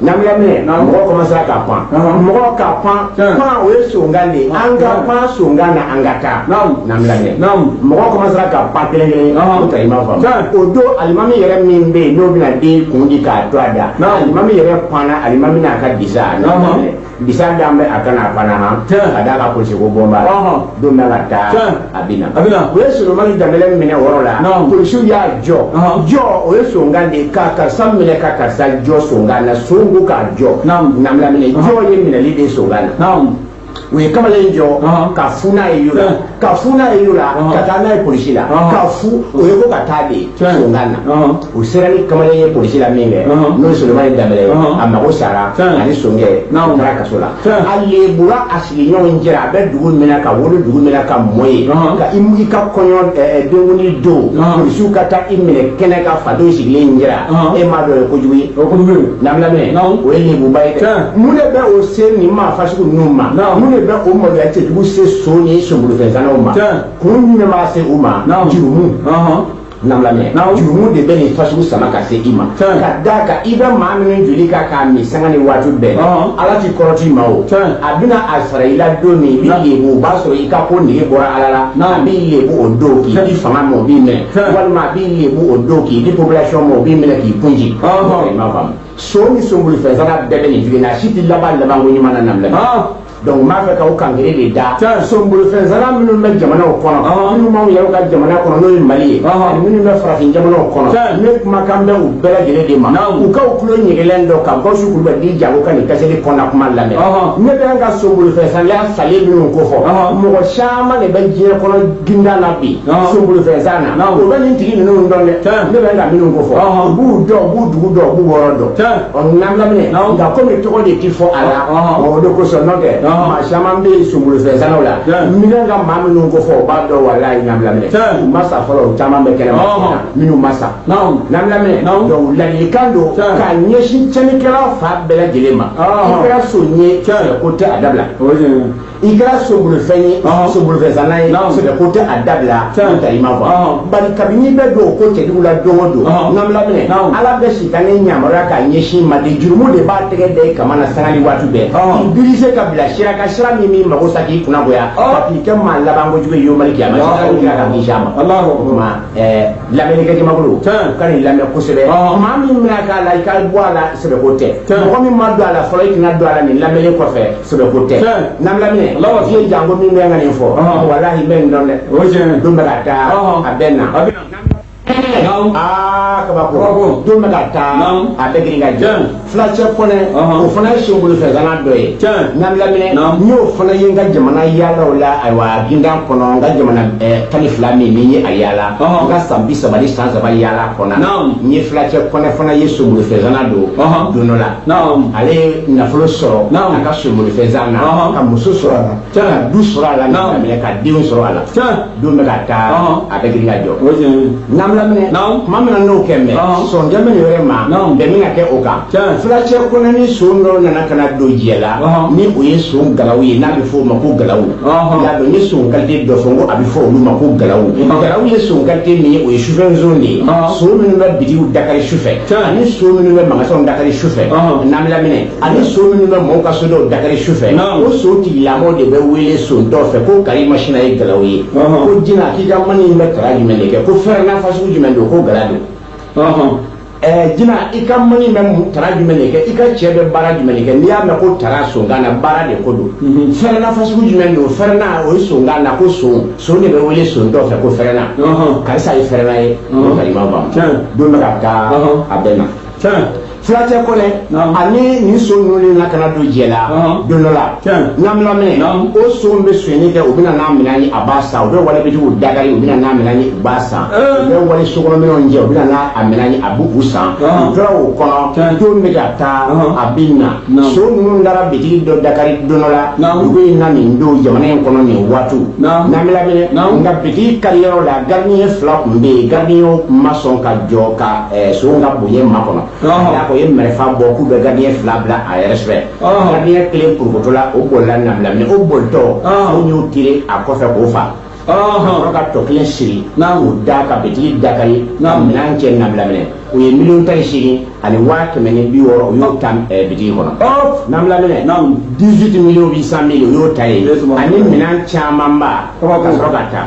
Namilaminɛ, mɔgɔw commencera ka pan, mɔgɔw ka pan pan, o ye sonkan de ye. An ka pan sonkan na, an ka taa. Namilaminɛ. laminɛ mɔgɔw commencera ka pan kelen kelen o ta i m'a faamu o don alimami yɛrɛ min bɛ yen n'o bɛna den kun di k'a to a da alimami yɛrɛ panna alimami n'a ka disa disa dan bɛ a kana a panna han ka d'a ka polisi ko bɔn b'a la don bɛ ka taa a bɛ na u ye Solomani Danbɛlɛ minɛ o yɔrɔ la polisiw y'a jɔ jɔ o ye sonkan de ye ka karisa minɛ ka karisa jɔ sonkan na son ko k'a jɔ naminɛ jɔ ye minɛli de ye sonkan na u ye kamalen jɔ ka fu n'a ye yɔrɔ ka fu n'a ye yɔrɔ ka taa n'a ye polisi la ka fu o ye ko ka taa de sonkan na u sera ni kamalen ye polisi la min kɛ n'o ye Solomani Danbɛlɛ ye a mago sara ani sonkɛ u taara kaso la a lebura a sigiɲɔgɔn jɛra a bɛ dugu min na ka wolo dugu min na ka mɔ yen ka i ka kɔɲɔ denkundi don polisiw ka taa i minɛ kɛnɛ ka fadenw sigilen jɛra e m'a dɔn o ye kojugu ye naminɛ o ye lebuba ye dɛ mun de bɛ o se nin maa fasugu ninnu ma mun de bɛ o maloya cɛjugu se so ni sonbolofɛnsannaw ma kun jumɛn b'a se u ma jurumu naminɛ jurumu de bɛ nin fasugu sama ka se i ma ka d'a kan i bɛ maa minnu joli kan k'a min sanga ni waati bɛɛ ala t'i kɔrɔt'i ma o a bɛna a sara i la don min i b'i lebu o b'a sɔrɔ i ka ko nege bɔra ala la a b'i lebu o don k'i di fanga ma o b'i minɛ walima a b'i lebu o don k'i di population ma o b'i minɛ k'i kunji i m'a faamu so ni sonbolifɛnsanna bɛɛ bɛ nin jugu na a si tɛ laban labanko ɲuman na naminɛ donc n b'a fɛ k'aw kankere de da sonbolifɛnsala minnu bɛ jamanaw kɔnɔ minnu b'anw yɛrɛw ka jamana kɔnɔ n'o ye Mali ye ani minnu bɛ farafin jamanaw kɔnɔ ne kumakan bɛ u bɛɛ lajɛlen de ma u k'aw tulo ɲɛgɛlɛn dɔ ka Gawusu Kulubali di jago ka nin kasɛti kɔnɔna kuma lamɛn ne bɛ an ka sonbolifɛnsalaya salen minnu kofɔ mɔgɔ caman de bɛ diɲɛ kɔnɔ ginda la bi sonbolifɛnsan na u bɛ nin tigi ninnu dɔn dɛ ne bɛ ka minnu kofɔ u b'u dɔn u b'u dugu dɔn u b'u yɔrɔ dɔn ɔ n'an lamɛn nka komi tɔgɔ de ti fɔ a la o de kosɔn n'o tɛ maa caman bɛ yen sonbolifɛnsannaw la n bɛ ka maa minnu ko fɔ u b'a dɔn walayi n'an lamɛn u ma sa fɔlɔ u caman bɛ kɛnɛma minnu ma sa n'an lamɛn donc ladilikan don k'a ɲɛsin tiɲɛnikɛla fa bɛɛ lajɛlen ma i kɛra son ye ko tɛ a dabila i kɛra sonbolifɛn ye sonbolifɛnsanna ye sɛbɛ ko tɛ a dabila n'o tɛ i ma fɔ bari kabini i bɛ don o ko cɛjugu la don o don n'an lamɛn ala bɛ sitanɛ yamaruya k'a ɲɛsin ma de jurumu de b'a tɛgɛ da i kama na sanga ni waati bɛɛ k'i birise ka bila sira kan sira min b'i mago sa k'i kunna goya ka k'i kɛ maa laban kojugu ye yomali kiyama sira kira ka kisi a ma o tuma lamɛnnikɛ jamakulu ka nin lamɛn kosɛbɛ maa min bɛna k'a la i ka bɔ a la sɛbɛ ko tɛ mɔgɔ min ma don a la fɔlɔ i kana don a la nin lamɛnni kɔfɛ sɛbɛ ko tɛ n'an lamɛn fiye janko min bɛ ka nin fɔ walahi n bɛ nin dɔn dɛ don bɛ ka taa a bɛ na aa kabako don bɛ ka taa a bɛ girin ka jɔ fulacɛ kɔnɛ o fana ye sonbolifɛnsanna dɔ ye n'an lamɛn n y'o fana ye n ka jamana yaalaw la ayiwa gindan kɔnɔ n ka jamana 12 min ni n ye a yaala n ka san 30 ni san 3 yaala kɔnɔ n ye fulacɛ kɔnɛ fana ye sonbolifɛnsanna don don dɔ la ale ye nafolo sɔrɔ a ka sonbolifɛnsan na ka muso sɔrɔ a la ka du sɔrɔ a la minɛ ka denw sɔrɔ a la don bɛ ka taa a bɛ girin ka jɔ n'an lamɛn tuma min na n'o kɛ mɛ sɔnjɛ min yɛrɛ ma bɛn bɛna kɛ o kan fulacɛ kɔnɛ ni son dɔw nana ka na don jɛ la ni o ye son galawu ye n'a bɛ fɔ o ma ko galawu i y'a dɔn n ye son qualité dɔ fɔ n ko a bɛ fɔ olu ma ko galawu galawu ye son qualité min ye o ye sufɛ son de ye son minnu bɛ bitigiw dakari sufɛ ani son minnu bɛ magasinw dakari sufɛ n'an lamɛn ani son minnu bɛ mɔgɔw ka sodaw dakari sufɛ o son tigilamɔgɔw de bɛ wele son dɔw fɛ ko kari masina ye galawu ye ko jina k'i ka mani in bɛ tara jumɛn de kɛ ko fɛrɛna fasugu jumɛn don ko gala don jina i ka mani bɛ tara jumɛn de kɛ i ka cɛ bɛ baara jumɛn de kɛ n'i y'a mɛn ko tara sonkan na baara de ko don fɛrɛna fasugu jumɛn don fɛrɛna o ye sonkan na ko son son de bɛ wele son dɔw fɛ ko fɛrɛna karisa ye fɛrɛna ye o kalima ban don bɛ ka taa a bɛ na fulacɛ kɔnɛ ani nin son ninnu de na kana don jɛ la don dɔ la n'an lamɛn o son bɛ sonyɛni kɛ u bɛna n'a minɛn ye a b'a san u bɛ wale bitigiw dakari u bɛna n'a minɛn ye u b'a san u bɛ wale sokɔnɔminɛnw jɛ u bɛna n'a minɛn ye a b'u san u tora o kɔnɔ don bɛ ka taa a bɛ na son ninnu taara bitigi dɔ dakari don dɔ la dugu in na nin don jamana in kɔnɔ nin waatiw n'an lamɛn nka bitigi kariyɔrɔ la gardien 2 tun bɛ yen gardien ma sɔn ka jɔ ka son ka bonya makɔnɔ n'a ko ye marifa bɔ k'u bɛ gardien 2 bila a yɛrɛ sɛbɛ gardien kelen porokoto la o bolila nabilaminɛ o bolitɔ o y'o tire a kɔfɛ k'o fa. Ka sɔrɔ ka tɔ kelen siri k'o da ka bitigi dakari ka minɛn cɛ nabilaminɛ. U ye miliyɔn 18 ani 160 000, u y'o ta bitigi kɔnɔ. Nabilaminɛ, 18 800 000, u y'o ta yen ani minɛn camanba ka sɔrɔ ka taa.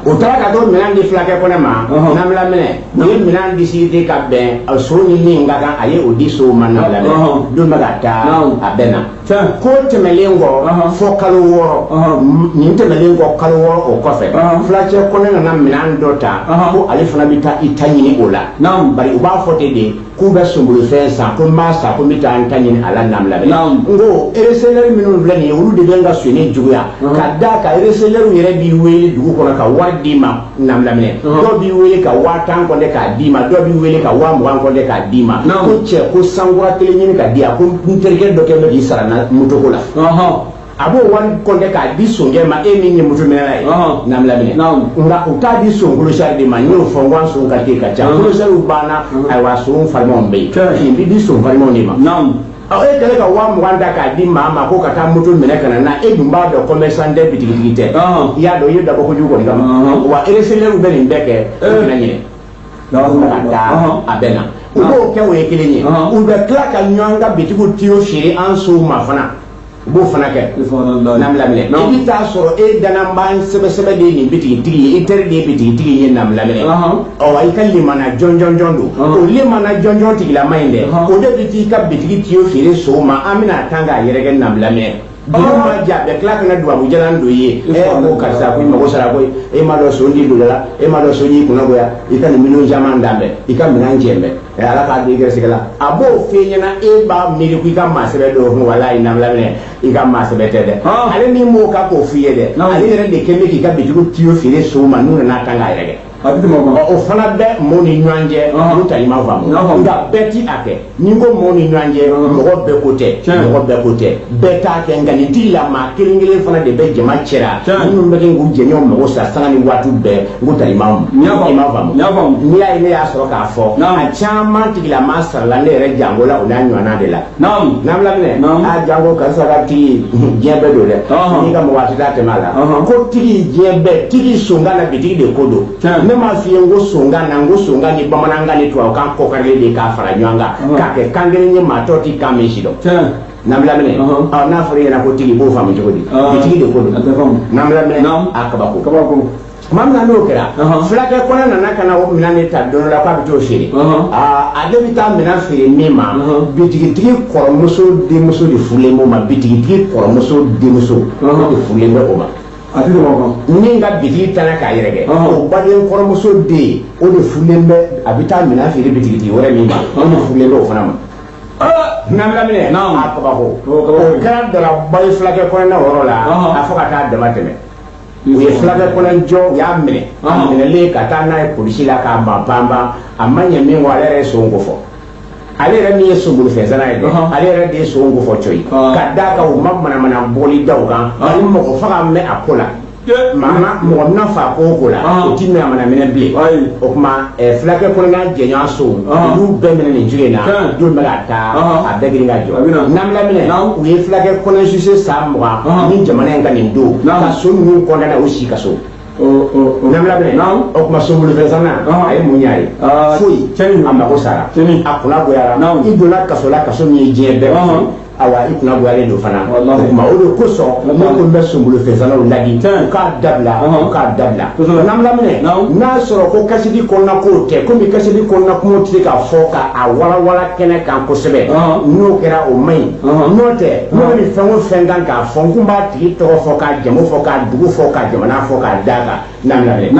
U taara ka t'o minɛn di fulakɛ kɔnɛ ma. Nabilaminɛ, u ye minɛn discuter ka bɛn so ni min ka kan, a ye o di sow ma. Nabilaminɛ, don bɛ ka taa, a bɛ na. Ko tɛmɛlen kɔ fo kalo 6, nin tɛmɛlen kɔ kalo 6, o kɔfɛ, fulacɛ kɔnɛ nana minɛn dɔ ta ko ale fana bɛ taa i ta ɲini o la. Bari u b'a fɔ ten de k'u bɛ sonbolofɛn san, ko n b'a san, ko n bɛ taa n ta ɲini a la. Nabilaminɛ, n ko receleur minnu filɛ nin ye, olu de bɛ n ka sonyani juguya ka d'a kan. Receleur yɛrɛ b'i wele dugu kɔnɔ ka wari d'i ma. Nabilaminɛ, dɔw b'i wele ka 10 000 kɔnɛ k'a d'i ma, dɔw b'i wele ka 20 000 kɔnɛ k'a d'i ma, ko cɛ, ko sankura kelen ɲini ka di yan, ko n terikɛ dɔ kɛ bɛ k'i sara na motoko la. A b'o wari kɔnɛ k'a di sonkɛ ma, e min ye moto minɛla ye. Nabilaminɛ, nka u t'a di son clochard de ma. N y'o fɔ n ko an son qualité ka ca, clochardw banna. Ayiwa, son farimanw bɛ yen, nin bɛ di son farimanw de ma. Ɔ, e kɛlen ka 20 000 ta k'a di maa ma ko ka taa moto minɛ ka na n'a, e dun b'a dɔn commerçant tɛ, bitigitigi tɛ. I y'a dɔn i ye dabɔ kojugu kɔni kama. Wa receleur bɛ nin bɛɛ kɛ, u bɛna ɲinɛ ka taa, a bɛ na, u b'o kɛ. O ye kelen ye. U bɛ tila ka ɲɔgɔn ka bitigiw tiyo feere an sow ma fana, u b'o fana kɛ. Nabilaminɛ, i bɛ taa sɔrɔ e dananba sɛbɛsɛbɛ de ye nin bitigitigi ye, i teri de ye bitigitigi ye. Nabilaminɛ, ɔ, i ka limana jɔnjɔnjɔn don. O limana jɔnjɔn tigilama in dɛ, o de bɛ t'i ka bitigi tiyo feere sow ma. An bɛna tan k'a yɛrɛkɛ. Nabilaminɛ, dugu ma ja, a bɛ tila ka na dubabu jalan don i ye. Ɛ, ko karisa, ko i mago sara koyi, e m'a dɔn son di don la, e m'a dɔn son y'i kunna goya, i ka nin miliyɔn caman dan bɛ, i ka minɛn jɛ bɛ, ɛ, Ala k'a don i gɛrɛsɛgɛ la. A b'o f'e ɲɛna, e b'a miiri ko i ka maa sɛbɛ don. Walayi nabilaminɛ, i ka maa sɛbɛ tɛ dɛ. Ale min b'o kan k'o f'i ye dɛ, ale yɛrɛ de kɛn bɛ k'i ka bitigiw tiyo feere sow ma, n'u nana tan k'a yɛrɛkɛ. O fana bɛ maaw ni ɲɔgɔn cɛ, n'u ta i ma faamu. Nka bɛɛ ti a kɛ. Ni n ko maaw ni ɲɔgɔn cɛ, mɔgɔ bɛɛ ko tɛ, mɔgɔ bɛɛ ko tɛ, bɛɛ t'a kɛ. Nka nin ti la, maa kelen kelen fana de bɛ jama cɛra minnu bɛ kɛ k'u jɛɲɔgɔn mago sa sanga ni waati bɛɛ. N ko ta i ma i ma faamu. N'i y'a ye ne y'a sɔrɔ k'a fɔ a caman tigilama sarala ne yɛrɛ jango la, o n'a ɲɔgɔnna de la. N'an laminɛ a jango karisa ka tigi diɲɛ bɛɛ don dɛ, n'i ka mɔgɔ a tɛ taa tɛmɛ a la ko tigi diɲɛ bɛɛ tigi sonkan na, bitigi de ko don. Ne m'a f'i ye n ko sonkan na, n ko sonkan ni bamanankan ni tubabukan kɔkarilen de k'a fara ɲɔgɔn kan k'a kɛ kan kelen ye, maa tɔw ti kan min si dɔn. N'an laminɛ, ɔ, n'a fɔra i ɲɛna ko tigi, i b'o faamu cogo di? Bitigi de ko don. N'an laminɛ, a kabako. Tuma min na n'o kɛra, fulakɛ kɔnɛ nana ka na o minɛn de ta don dɔ la k'a bɛ t'o feere. Aa, ale bɛ taa minɛn feere min ma, bitigitigi kɔrɔmuso denmuso de furulen b'o ma. Bitigitigi kɔrɔmuso denmuso, o de furulen bɛ o ma. Min ka bitigi tana k'a yɛrɛkɛ, o baden kɔrɔmuso den, o de furulen bɛ. A bɛ taa minɛn feere bitigitigi wɛrɛ min ma, o de furulen bɛ o fana ma. N'an laminɛ, a kabako. O kɛra daraba ye fulakɛ kɔnɛ na o yɔrɔ la, a fɔ ka taa dama tɛmɛ. U ye fulakɛ kɔnɛ jɔ, u y'a minɛ, a minɛlen ka taa n'a ye polisi la k'a ban banban. A ma ɲɛ min kɔ, ale yɛrɛ ye son ko fɔ. Ale yɛrɛ min ye sonbolifɛnsana ye dɛ, ale yɛrɛ de ye son ko fɔ cɔyi ka d'a kan u ma manamana bɔli da u kan ani mɔgɔ faga mɛn a ko la. Maa mɔgɔ bɛna fa ko o ko la, o ti manamana minɛ bilen. O tuma fulakɛ kɔnɛ n'a jɛɲɔgɔn sow, olu bɛɛ minɛ nin cogo in na. Don bɛ ka taa, a bɛɛ girin ka jɔ. N'an laminɛ, u ye fulakɛ kɔnɛ jugé san 20 ni jamana in ka nin don ka so ninnu condamné u si kaso. N'an laminɛ, o tuma sonbolifɛnsana, a ye mun ɲ'a ye? Foyi. A mago sara, a kunna goyara. I donna kaso la, kaso min ye diɲɛ bɛɛ, awa, i kunna goyalen don fana. O tuma o de kosɔn ne ko n bɛ sonbolifɛnsanaw ladi, u k'a dabila, u k'a dabila. N'an laminɛ, n'a sɔrɔ ko kasidi kɔnɔna kow tɛ, komi kasidi kɔnɔna kumaw tɛ se ka fɔ ka a walawala kɛnɛ kan kosɛbɛ, n'o kɛra o man ɲi. N'o tɛ, n'o bɛ nin fɛn o fɛn kan k'a fɔ, n kun b'a tigi tɔgɔ fɔ, k'a jamu fɔ, k'a dugu fɔ, k'a jamana fɔ, k'a d'a kan. N'an laminɛ,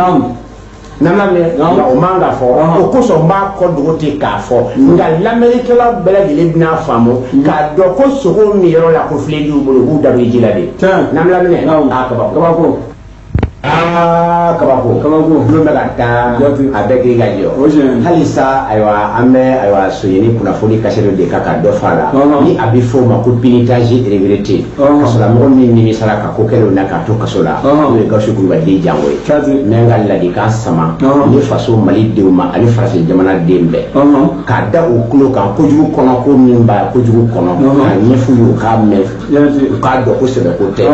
n'an laminɛ, nka o man ka fɔ. O kosɔn n b'a kɔ dogo ten k'a fɔ, nka lamɛnnikɛla bɛɛ lajɛlen bɛna faamu k'a dɔn ko sogo min yɔrɔ la ko filen t'u bolo, u b'u dabiri ji la de. N'an laminɛ, a kabako, aa kabako, bulon bɛ ka taa, a bɛɛ k'i ka jɔ halisa. Ayiwa, an bɛ ayiwa sonyani kunnafoni kasɛriw de kan ka dɔ fɔ a la, ni a bɛ fɔ o ma ko pénitencier regretté, kasolamɔgɔ min nimisara ka ko kɛlenw na k'a to kaso la, n'o ye Gawusu Kulubali den jango ye. N bɛ n ka ladilikan sama ni faso Mali denw ma ani farafin jamana den bɛɛ, k'a da u tulo kan kojugu kɔnɔ, ko min b'a kojugu kɔnɔ, k'a ɲɛf'u ye, u k'a mɛn, u k'a dɔn ko sɛbɛ ko tɛ.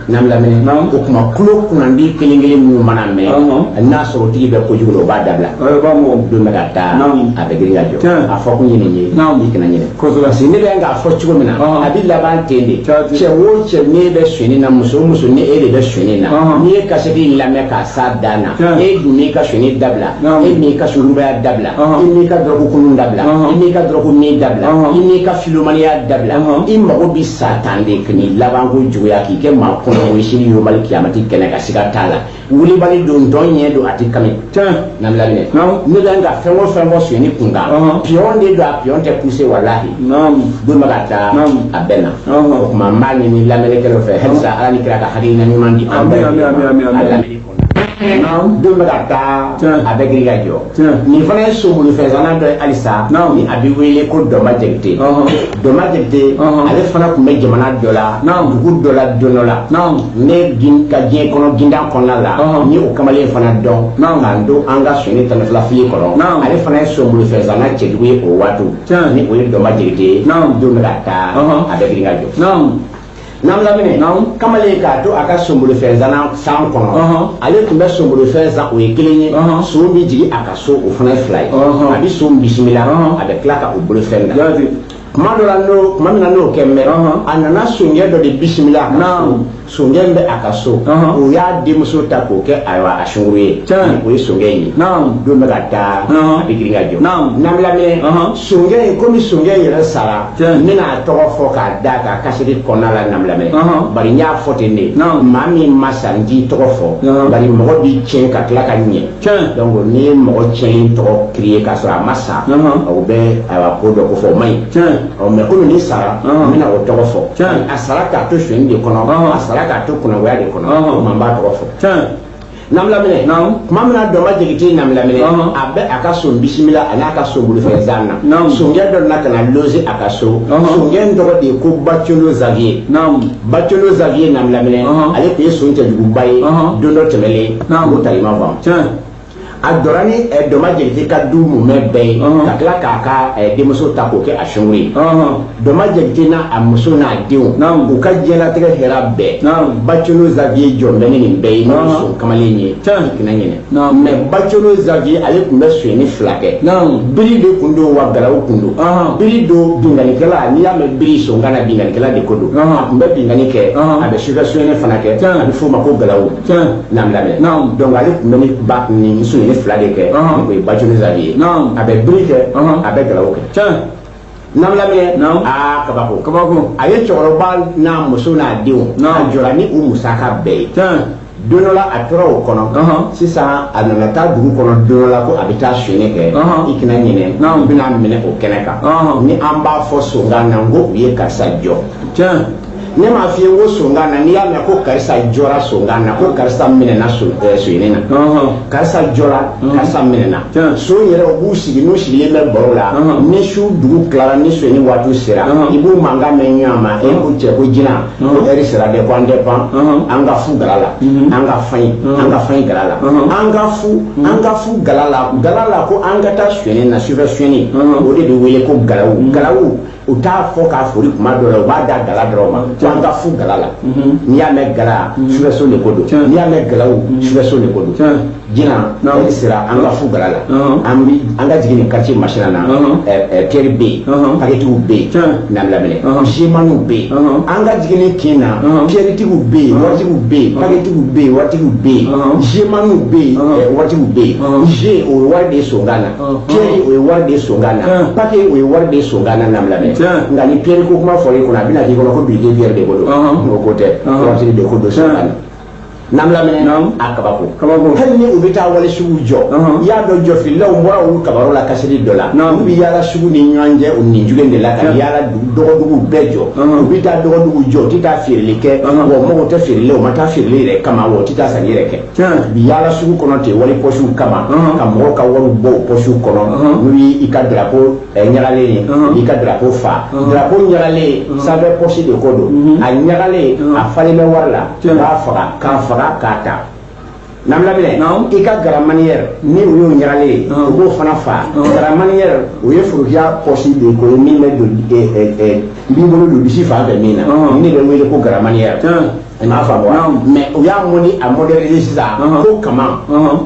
N'an lamɛn, o tuma tulo kunnandi. hakili kelen kelen minnu mana mɛn n'a sɔrɔ o tigi bɛ kojugu la, o b'a dabila. Don bɛ ka taa, a bɛ girin ka jɔ. A fɔ kun ye nin ye, i kana ɲinɛ, parce que ne bɛ k'a fɔ cogo min na, a bɛ laban ten de. Cɛ o cɛ, n'e bɛ sonyɛni na, muso o muso, ni e de bɛ sonyɛni na, n'i ye kasɛti in lamɛn k'a s'a dan na, e dun m'i ka sonyɛni dabila, e m'i ka sungurubaya dabila, i m'i ka dɔrɔgu kunun dabila, i m'i ka dɔrɔgu min dabila, i m'i ka filomaniya dabila, i mago bi sa tan de k'i labanko juguya, k'i kɛ maa kɔnɔ ye sini yomali kiyamati kɛnɛ ka siga t'a la. Wulibali don, dɔn ɲɛ don, a tɛ kami. N'an laminɛ, ne bɛ ka fɛn o fɛn fɔ sonyɛni kun kan, pion de don, a pion tɛ pousser, walahi. Don bɛ ka taa, a bɛ na. O tuma n b'a ɲini lamɛnnikɛlaw fɛ halisa, Ala ni kira ka hakilina ɲuman di an bɛɛ a lamɛnni kɔnɔ. Don bɛ ka taa, a bɛ girin ka jɔ. Nin fana ye sonbolifɛnsanna dɔ ye halisa, ni a bɛ wele ko Dɔnba Jakite. Dɔnba Jakite, ale fana tun bɛ jamana dɔ la, dugu dɔ la, don dɔ la, ne ka diɲɛ kɔnɔ gindan kɔnɔna la, n ye o kamalen fana dɔn k'an to an ka sonyɛni 12 fili kɔnɔ. Ale fana ye sonbolifɛnsanna cɛjugu ye o waati, ni o ye Dɔnba Jakite ye. Don bɛ ka taa, a bɛ girin ka jɔ. N'an laminɛ, kamalen k'a to a ka sonbolifɛnsanna san kɔnɔ, ale tun bɛ sonbolifɛn san, o ye kelen ye. Son bɛ jigin a ka so, o fana ye fila ye. A bɛ son bisimila, a bɛ tila ka o bolofɛn da. Kuma dɔ la, n'o tuma min na n'o kɛ mɛn, a nana sonkɛ dɔ de bisimila a ka so. Sonkɛ bɛ a ka so, o y'a denmuso ta k'o kɛ ayiwa a sunkuru ye. O ye sonkɛ in ye. Don bɛ ka taa, a bɛ girin ka jɔ. N'an lamɛn, sonkɛ in, komi sonkɛ in yɛrɛ sara, n bɛna a tɔgɔ fɔ k'a da ka kasɛti kɔnɔna la. N'an lamɛn, bari n y'a fɔ ten de, maa min ma sa, n t'i tɔgɔ fɔ, bari mɔgɔ b'i tiɲɛ ka tila ka ɲɛ. Donc n'i ye mɔgɔ tiɲɛ tɔgɔ crier k'a sɔrɔ a ma sa, o bɛ ayiwa ko dɔ ko fɔ, o man ɲi. Ɔ mɛ komi ni sara, n bɛna o tɔgɔ fɔ. A sara k'a to sonyɛni de kɔnɔ, a sara k'a to kunnagoya de kɔnɔ, o ma n b'a tɔgɔ fɔ. N'an laminɛ, tuma min na Dɔnba Jakite n'an laminɛ, a bɛ a ka son bisimila a n'a ka son bolofɛnzan na, sonkɛ dɔ nana ka na loger a ka so. Sonkɛ in tɔgɔ de ye ko Bacolo Xavier. Bacolo Xavier, n'an laminɛ, ale tun ye son cɛjuguba ye don dɔ tɛmɛlen, o talima faamu. A dɔra ni Dɔnba Jakite ka du mumɛ bɛɛ ye, ka tila k'a ka denmuso ta k'o kɛ a sunkuru ye. Dɔnba Jakite n'a a muso n'a denw, u ka diɲɛlatigɛ hɛrɛ bɛɛ, Bacolo Xavier jɔ bɛ ni nin bɛɛ ye, n'o ye son kamalen ye, i kana ɲinɛ. Mɛ Bacolo Xavier, ale tun bɛ sonyɛni fila kɛ. Biri de kun don wa galaw kun don. Biri don, binkannikɛla. N'i y'a mɛn biri sonkan na, binkannikɛla de ko don. A tun bɛ binkanni kɛ, a bɛ sufɛ sonyɛni fana kɛ, a bɛ f'o ma ko galaw. N'an lamɛn, donc ale tun bɛ ni ba nin sonyɛni fila de kɛ, o ye Bacolo Xavier. A bɛ biri kɛ, a bɛ galaw kɛ. N'an lamɛn, aa kabako. Kabako. A ye cɛkɔrɔba n'a muso n'a denw, a jɔra ni u musaka bɛɛ ye. Don dɔ la, a tora o kɔnɔ. Sisan a nana taa dugu kɔnɔ don dɔ la ko a bɛ taa sonyɛni kɛ. I kana ɲinɛ, i bɛna minɛ o kɛnɛ kan. Ni an b'a fɔ sonkan na ko u ye karisa jɔ, ne m'a f'i ye ko sonkan na, n'i y'a mɛn ko karisa jɔra sonkan na, ko karisa minɛna sonyɛni na, karisa jɔra, karisa minɛna. Son yɛrɛ, u b'u sigi, n'u sigilen bɛ baro la, ni su dugu tilara, ni sonyɛni waati sera, i b'u mankan mɛn ɲɔgɔn ma: e ko cɛ ko jina ko ɛri sera dɛ, ko an tɛ pan, an ka fu gala la, an ka fain, an ka fain gala la, an ka fu, an ka fu gala la, gala la, ko an ka taa sonyɛni na, sufɛ sonyɛni, o de bɛ wele ko galawu. Galawu, u t'a fɔ k'a fori kuma dɔ la, u b'a da gala dɔrɔn ma ko an ka fu gala la. N'i y'a mɛn gala, sufɛso de ko don. N'i y'a mɛn galawu, sufɛso de ko don. Jina, ɛri sera, an ka fu gala la, an bi an ka jigin nin quartier masina na, Pierre bɛ yen, paquetigiw bɛ yen, n'an lamɛnɛ, gemaniw bɛ yen. An ka jigin nin kin na, Pierre-tigiw bɛ yen, waritigiw bɛ yen, paquetigiw bɛ yen, waritigiw bɛ yen, gemaniw bɛ yen, waritigiw bɛ yen. G, o ye wari de ye sonkan na, Pierre, o ye wari de ye sonkan na, paquet, o ye wari de ye sonkan na. N'an lamɛnɛ, nka ni Pierre ko kuma fɔra i kunna, a bɛna k'i kɔnɔ ko brique Pierre de ko don. O ko tɛ, waritigi de ko don sonkan na. N'an lamɛnɛ, a kabako. Kabako. Hali ni u bɛ taa wali sugu jɔ, i y'a dɔn jɔfililaw bɔra olu kabaro la kasiri dɔ la. Olu bɛ yaala sugu ni ɲɔgɔn cɛ o nin jugu de la ka yaala dɔgɔduguw bɛɛ jɔ. U bɛ taa dɔgɔduguw jɔ, u tɛ taa feereli kɛ, wa mɔgɔw tɛ feereli, u ma taa feereli yɛrɛ kama, wa u tɛ taa sanni yɛrɛ kɛ. U bɛ yaala sugu kɔnɔ ten wali pɔsiw kama, ka mɔgɔw ka wariw bɔ o pɔsiw kɔnɔ. N'u y'i ka drapeau ɲagalen ye, u b'i ka drapeau fa. Drapeau ɲagalen, sanfɛ pɔsi de ko don, a ɲagalen, a falen bɛ wari la, u b'a faga k'a faga k'a ta. N'an lamɛnɛ, i ka garamanière ni o y'o ɲagalen ye, u b'o fana fa. Garamanière, o ye forokiya pɔsi de ko ye min bɛ don i b'i bolo don disi fan fɛ min na, ni de bɛ wele ko garamanière. I m'a faamu wa? Mais u y'a modi a moderniser sisan ko kaman.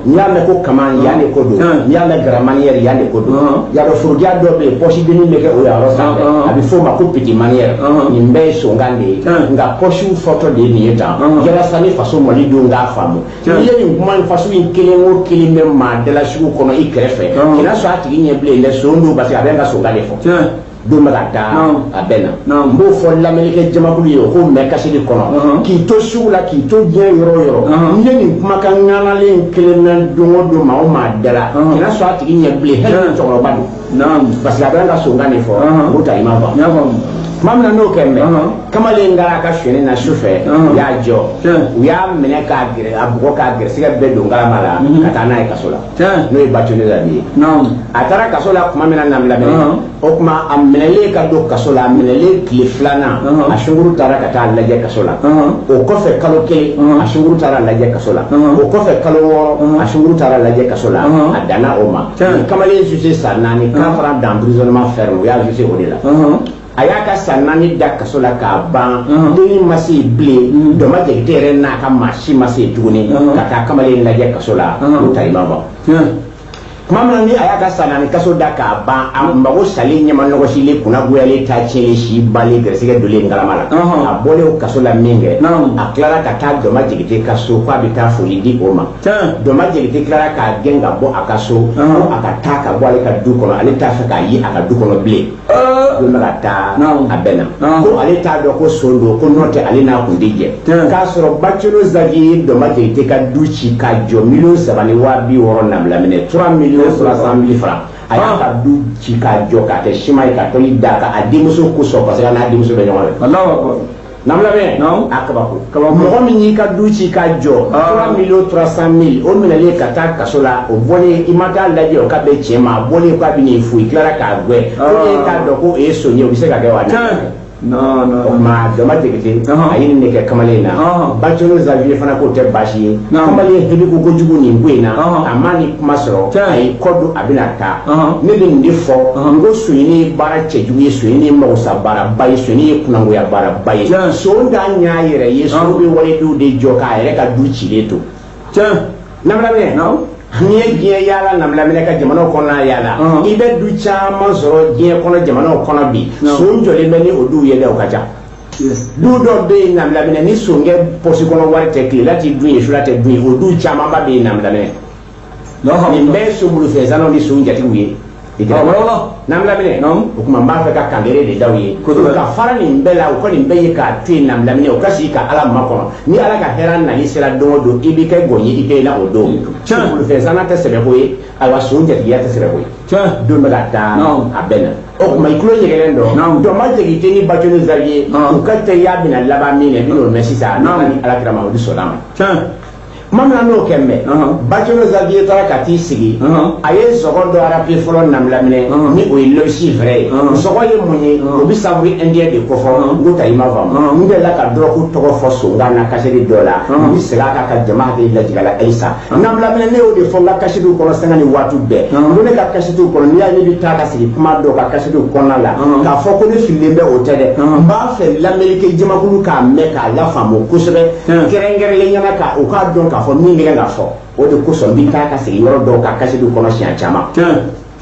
N'i y'a mɛn ko kaman, yan de ko don. N'i y'a mɛn grand manière, yan de ko don. Y'a dɔn forodiya dɔ bɛ yen, poche dennin bɛ kɛ o yɔrɔ sanfɛ, a bɛ f'o ma ko petit manière. Nin bɛɛ ye sonkan de ye, nka poche fɔtɔ de ye nin ye tan, yalasa ni faso malidenw k'a faamu. N'i ye nin kuma in faso in kelen o kelen bɛ maa dala sugu kɔnɔ i kɛrɛfɛ, kana sɔn a tigi ɲɛ bilen dɛ, son don, parce que a bɛ n ka sonkan de fɔ. Don bɛ ka taa a bɛ na, n b'o fɔ lamɛnnikɛ jamakulu ye, o k'o mɛn kasedi kɔnɔ, k'i to sugu la, k'i to diɲɛ yɔrɔ o yɔrɔ, n'i ye nin kumakan ŋanalen kelen mɛn don o don, maa o maa da la, kana sɔn a tigi ɲɛ bilen, hali ni cɛkɔrɔba don, parce que a bɛ an ka sonkan de fɔ. O ta i m'a faamu. Tuma min na n'o kɛ mɛ, kamalen kɛra a ka sonyɛni na su fɛ, u y'a jɔ, u y'a minɛ k'a gɛrɛ, a bugɔ k'a gɛrɛsɛgɛ bɛɛ don kalama la ka taa n'a ye kaso la, n'o ye Bathily Zabi ye. A taara kaso la tuma min na, Namilamɛ, o tuma a minɛlen ka don kaso la, a minɛlen tile filanan, a sunkuru taara ka taa lajɛ kaso la. O kɔfɛ kalo kelen, a sunkuru taara lajɛ kaso la. O kɔfɛ kalo 6, a sunkuru taara lajɛ kaso la. A danna o ma. Kamalen jugé san 4, 4 ans d'emprisonnement ferme, u y'a jugé o de la. A y'a ka san 4 da kaso la k'a ban, denni ma se yen bilen. Dɔma Jakite yɛrɛ n'a ka maa si ma se yen tuguni ka taa kamalen lajɛ kaso la. O ta i ma ban. Tuma min na ni a y'a ka san 4 kaso da k'a ban, a mago salen, ɲɛma nɔgɔsilen, kunna goyalen, ta tiɲɛlen, si balen, gɛrɛsɛgɛ donlen galama la, a bɔlen o kaso la min kɛ, a tilara ka taa Dɔma Jakite ka so k'a bɛ taa foli di o ma. Dɔma Jakite tilara k'a gɛn ka bɔ a ka so, ko a ka taa ka bɔ ale ka du kɔnɔ, ale t'a fɛ k'a ye a ka du kɔnɔ bilen. Don bɛ ka taa a bɛɛ na, ko ale t'a dɔn ko son don, ko n'o tɛ ale n'a kun tɛ jɛ. K'a sɔrɔ Bathily Zabi ye Dɔma Jakite ka du ci k'a jɔ 3 060 000 Namilaminɛ, 3 300 000 francs. A y'a ka du ci k'a jɔ k'a kɛ siman ye, ka tɔli d'a kan a denmuso kosɔn, parce que a n'a denmuso bɛ ɲɔgɔn fɛ. Namilamɛ, a kabako, mɔgɔ min y'i ka du ci k'a jɔ 3 300 000, o minɛlen ka taa kaso la, o bɔlen i ma taa lajɛ, o ka bɛn tiɲɛ ma. A bɔlen k'a bɛ n'i fo, i tilara k'a gɛn, ko e t'a dɔn ko o ye son ye, o bɛ se ka kɛ wa? Non. O tuma Dɔma Jakite a ye nin de kɛ kamalen na. Bathily Xavier fana k'o tɛ baasi ye. Kamalen heliku kojugu nin ko in na, a ma ni kuma sɔrɔ, a y'i kɔ don, a bɛna taa. Ne bɛ nin de fɔ, n ko sonyɛni ye baara cɛjugu ye, sonyɛni ye magosa baaraba ye, sonyɛni ye kunangoya baaraba ye. Son t'a ɲɛ yɛrɛ ye, son bɛ waledenw de jɔ k'a yɛrɛ ka du cilen to. Namilamɛ, n'i ye diɲɛ yaala, Namilaminɛ, ka jamanaw kɔnɔna yaala, i bɛ du caman sɔrɔ diɲɛ kɔnɔ, jamanaw kɔnɔ bi, son jɔlen bɛ ni o duw ye dɛ, o ka ca. Du dɔ bɛ yen, Namilaminɛ, ni sonkɛ pɔsi kɔnɔ wari tɛ, tilela tɛ dun ye, sula tɛ dun ye, o du camanba bɛ yen, Namilaminɛ. Nin bɛɛ ye sonbolofɛnsannaw ni son jatigiw ye. Namilaminɛ, o tuma n b'a fɛ ka kangere de d'aw ye ka fara nin bɛɛ la. U ka nin bɛɛ ye k'a to yen, Namilaminɛ, u ka sigi ka Ala makɔnɔ. Ni Ala ka hɛrɛ nali sera don o don, i bɛ kɛ gɔn ye, i bɛ la o don. Sonbolofɛnsanna tɛ sɛbɛko ye, ayiwa, son jatigiya tɛ sɛbɛko ye. Don bɛ ka taa a bɛɛ na. O tuma i tulo ɲɛgɛnnen dɔn, Dɔma Jakite ni Bathily Xavier, u ka teriya bɛna laban min na, i bɛn'o mɛn sisan ni Ala kira Mamadu sɔnna ma. Tuma min na n'o kɛ mɛ, Bathily Xavier taara ka t'i sigi, a ye zɔgɔ dɔ râper fɔlɔ, Namilaminɛ, ni o ye lɔsi vrai ye. Zɔgɔ ye mun ye? O bɛ chanvre indien de kofɔ. N ko ta i ma faamu, n delila ka dɔrɔgu tɔgɔ fɔ sonkan na kasedi dɔ la, n bɛ segin a kan ka jama hakili lajigin a la halisa. Namilaminɛ, ne y'o de fɔ n ka kasediw kɔnɔ sanga ni waati bɛɛ. N ko ne ka kasediw kɔnɔ, n'i y'a ye ne bɛ taa ka sigi kuma dɔw ka kasediw kɔnɔna la k'a fɔ ko ne fililen bɛ, o tɛ dɛ. N b'a fɛ lamɛnnikɛ jamakulu k'a mɛn k'a lafaamu kosɛbɛ, kɛrɛnkɛrɛnlen ɲɛna, ka u k'a dɔn k'a fɔ min bɛ ka fɔ. O de kosɔn n bɛ taa ka segin yɔrɔ dɔw ka kasediw kɔnɔ siɲɛ caman.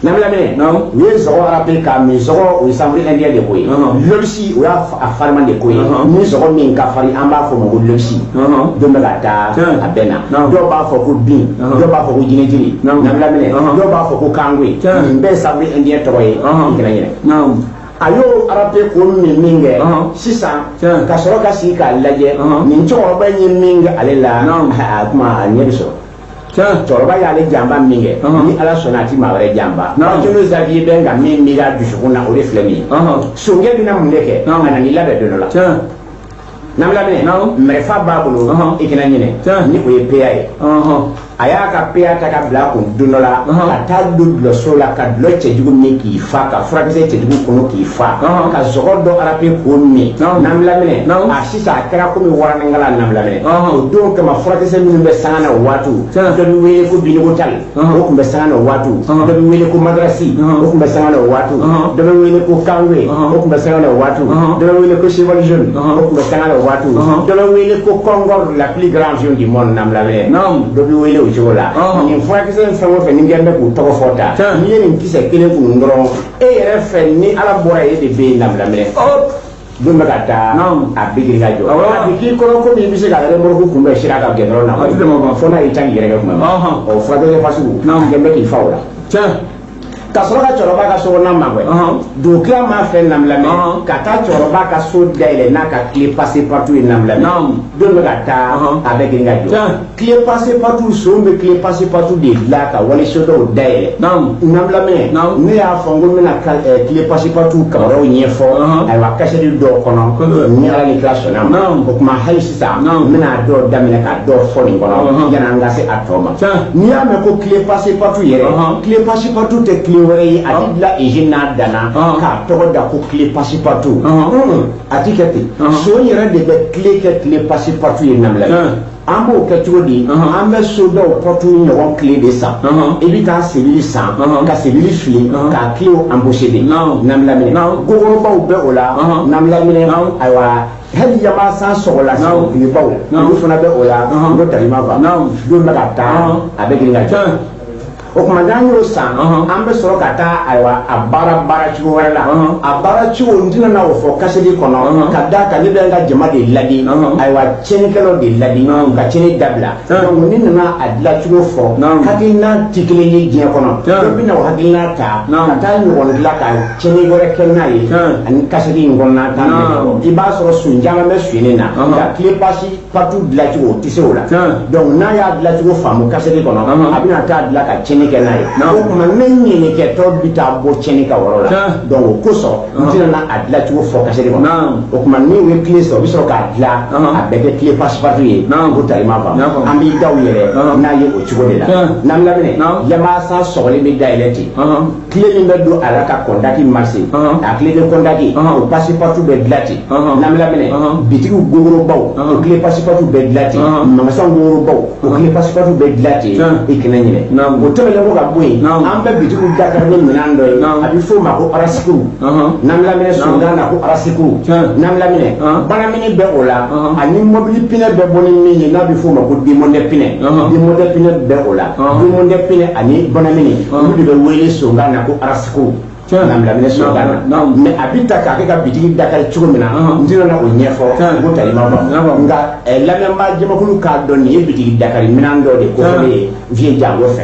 Namilaminɛ, u ye zɔgɔ râper k'a min. Zɔgɔ, o ye chanvre indien de ko ye. Lɔbisi, o y'a a fariman de ko ye. Ni zɔgɔ min ka farin, an b'a fɔ o ma ko lɔbisi. Don bɛ ka taa a bɛɛ na. Dɔw b'a fɔ ko bin, dɔw b'a fɔ ko jinɛjiri. Namilaminɛ, dɔw b'a fɔ ko kangoye. Nin bɛɛ ye chanvre indien tɔgɔ ye. I kana ɲinɛ. A y'o râper k'o min kɛ sisan, ka sɔrɔ ka sigi k'a lajɛ nin cɛkɔrɔba in ye min kɛ ale la, a kuma a ɲɛ bɛ sɔrɔ. Cɛkɔrɔba y'ale janba min kɛ, ni Ala sɔnna, a ti maa wɛrɛ janba. Bathily Xavier bɛ ka min miiri a dusukun na, o de filɛ nin ye. Sonkɛ bɛna mun de kɛ? A nan'i labɛn don dɔ la, Namilaminɛ, mɛrɛfa b'a bolo, i kana ɲinɛ, ni o ye peya ye. A y'a ka PA ta ka bila a kun don dɔ la, ka taa don dulɔso la, ka dulɔ cɛjugu min k'i fa, ka furakisɛ cɛjugu kunu k'i fa, ka zɔgɔ dɔ arape k'o min. Nanbilaminɛ, a sisan a kɛra komi waranikala. Nanbilaminɛ, o don kama furakisɛ minnu bɛ sanga na o waatiw, dɔ bɛ wele ko binigotali, o tun bɛ sanga na o waatiw. Dɔ bɛ wele ko madarasi, o tun bɛ sanga na o waatiw. Dɔ bɛ wele ko kanwe, o tun bɛ sanga na o waatiw. Dɔ bɛ wele ko cheval jaune, o tun bɛ sanga na o waatiw. Dɔ bɛ wele ko Concorde, la plus grande avion du monde. Nanbilaminɛ, dɔ bɛ wele o cogo la. Nin furakisɛ in fɛn o fɛn ni kɛn bɛ k'u tɔgɔ fɔ ta, n'i ye nin kisɛ kelen kunu dɔrɔn, e yɛrɛ fɛ ni Ala bɔra, e de bɛ yen. Nanbilaminɛ, don bɛ ka taa, a bɛ girin ka jɔ, a bɛ k'i kɔnɔ komi i bɛ se ka remorque kunbɛn sira kan gɛdɔrɔn na, fo n'a y'i tan k'i yɛrɛ kɛ kuma min. Ɔ, furakisɛ fasugu kɛn bɛ k'i fa o la. Ka sɔrɔ ka cɛkɔrɔba ka so kɔnɔna magɛn, dugutila m'a fɛ. Nanbilamɛ, ka taa cɛkɔrɔba ka so dayɛlɛ n'a ka clé passe partout ye. Nanbilamɛ, don bɛ ka taa, a bɛ girin ka jɔ. Clé passe partout, son bɛ clé passe partout de dilan ka waliso dɔw dayɛlɛ. Nanbilamɛ, ne y'a fɔ n ko n bɛna clé passe partout kibaruyaw ɲɛfɔ, ayiwa, kasɛti dɔw kɔnɔ, ni Ala ni kira sɔnna ma. O tuma, hali sisan n bɛna dɔw daminɛ ka dɔw fɔ nin kɔnɔ yanni an ka se a tɔ ma. N'i y'a mɛn ko clé passe partout yɛrɛ, clé passe partout tɛ clé wɛrɛ ye, a ti dilan usine n'a danna k'a tɔgɔ da ko clé passe partout. A ti kɛ ten. Son yɛrɛ de bɛ clé kɛ clé passe partout ye. Nanbilamɛ, an b'o kɛ cogo di? An bɛ so dɔw porte ɲɔgɔn clé de san. I bɛ taa serrure san, ka serrure fili k'a clé empocher de. Nanbilaminɛ, gogorobaw bɛ o la. Nanbilaminɛ, ayiwa, hali yamasan sɔgɔla sigibaw, olu fana bɛ o la. N'o talima fa don bɛ ka taa, a bɛ girin ka jɔ. O tuma, n'an y'o san, an bɛ sɔrɔ ka taa, ayiwa, a baara baara cogo wɛrɛ la. A baara cogo, n tɛna na o fɔ kasɛti kɔnɔ, ka d'a kan ne bɛ n ka jama de ladi, ayiwa, tiɲɛnikɛlaw de ladi ka tiɲɛni dabila. Donc ni nana a dilancogo fɔ, hakilina tɛ kelen ye diɲɛ kɔnɔ. Dɔ bɛna o hakilina ta ka taa ɲɔgɔn dilan ka tiɲɛni wɛrɛ kɛ n'a ye, ani kasɛti in kɔnɔna ta. I b'a sɔrɔ sun caman bɛ sonyɛni na, nka clé passe partout dilancogo, o tɛ se o la. Donc n'a y'a dilancogo faamu kasɛti kɔnɔ, a bɛna taa dilan ka tiɲɛni kɛ n'a ye. O tuma, ne ɲinikɛtɔ bɛ taa bɔ tiɲɛni ka yɔrɔ la. Donc o kosɔn, n tɛna na a dilancogo fɔ kasɛti kɔnɔ. O tuma, ni u ye clé sɔrɔ, u bɛ sɔrɔ k'a dilan, a bɛɛ kɛ clé passe partout ye. O talima faamu, an b'i da u yɛrɛ n'a ye o cogo de la. N'an laminɛ, yamasa sɔgɔlen bɛ dayɛlɛ ten, clé min bɛ don a la ka contact marcher, a clé de contact, o passe partout bɛ dilan ten. N'an laminɛ, bitigiw gogorobaw, o clé passe partout bɛ dilan ten. Magasin gogorobaw, o clé passe partout bɛ dilan ten. I kana ɲinɛ o. Tɛmɛnen kɔ ka bɔ yen, an bɛ bitigiw dakari ni minɛn dɔ ye, a bɛ f'o ma ko arasikuru. N'an laminɛ, sondan na ko arasikuru. N'an laminɛ, banamini bɛ o la, ani mobili pinɛ bɛ bɔ ni min ye, n'a bɛ f'o ma ko démonteur pinɛ. Démonteur pinɛ bɛ o la. Démonteur pinɛ ani banamini, olu de bɛ wele sonkan na ko arasikuru. N'an sonkan na, mais a bɛ ta k'a kɛ ka bitigi dakari cogo min na, n tɛna na o ɲɛfɔ ko talima ma. Nka lamɛnbaa jamakulu k'a dɔn nin ye bitigi dakari minɛn dɔ de kofɔlen ye vieux Jango fɛ.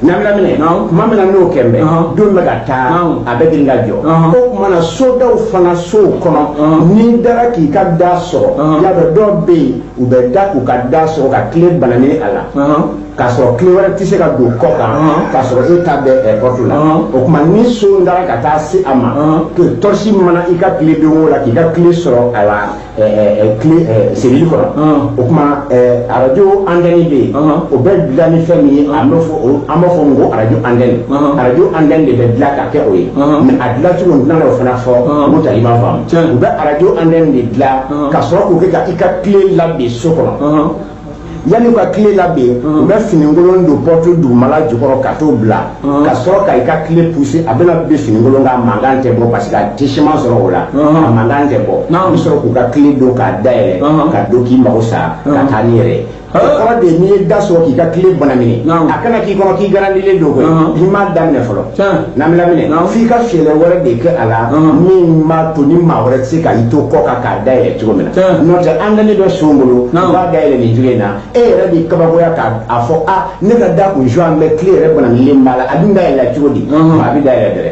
N'an laminɛ, tuma min na n'o kɛ bɛ don bɛ ka taa, a bɛ girin ka jɔ. O tuma na, sodaw fana, sow kɔnɔ, n'i dara k'i ka da sɔrɔ, i y'a dɔn dɔw bɛ yen, u bɛ da k'u ka da sɔrɔ ka tile banani a la, k'a sɔrɔ tile wɛrɛ tɛ se ka don kɔ kan, k'a sɔrɔ e ta bɛ porte la. O tuma, ni so dara ka taa se a ma, torche mana i ka tile don o la k'i ka tile sɔrɔ, ayiwa, tile serrure kɔnɔ. O tuma, arajo antenne bɛ yen, o bɛ dilan ni fɛn min ye, an b'a fɔ an b'a fɔ ko arajo antenne. Arajo antenne de bɛ dilan ka kɛ o ye, mais a dilan cogo, n tɛna o fana fɔ n ko tali ma faamu. U bɛ arajo antenne de dilan ka sɔrɔ k'o kɛ ka i ka tile labɛn so kɔnɔ. Yanni ka tile labɛn, u bɛ finikolon don porte dugumala jukɔrɔ ka t'o bila, ka sɔrɔ ka i ka tile pousser, a bɛna bin finikolon kan, mankan tɛ bɔ parce que a tɛ siman sɔrɔ o la, a mankan tɛ bɔ. I bɛ sɔrɔ k'u ka tile don k'a dayɛlɛ ka don k'i mago sa ka taa n'i yɛrɛ ye. O kɔrɔ de, n'i ye da sɔrɔ k'i ka tile banaminɛ, a kana k'i kɔnɔ k'i garantilen don koyi, i m'a daminɛ fɔlɔ. N'an bɛ laminɛ, f'i ka fiyɛlɛ wɛrɛ de kɛ a la min b'a to ni maa wɛrɛ tɛ se ka i to kɔ kan k'a dayɛlɛ cogo min na. N'o tɛ, an dalen bɛ son bolo, u b'a dayɛlɛ nin cogo in na, e yɛrɛ b'i kabakoya k'a fɔ: a ne ka da kun joint bɛ, tile yɛrɛ bananilen b'a la, a dun dayɛlɛ cogo di? A bɛ dayɛlɛ dɛrɛ.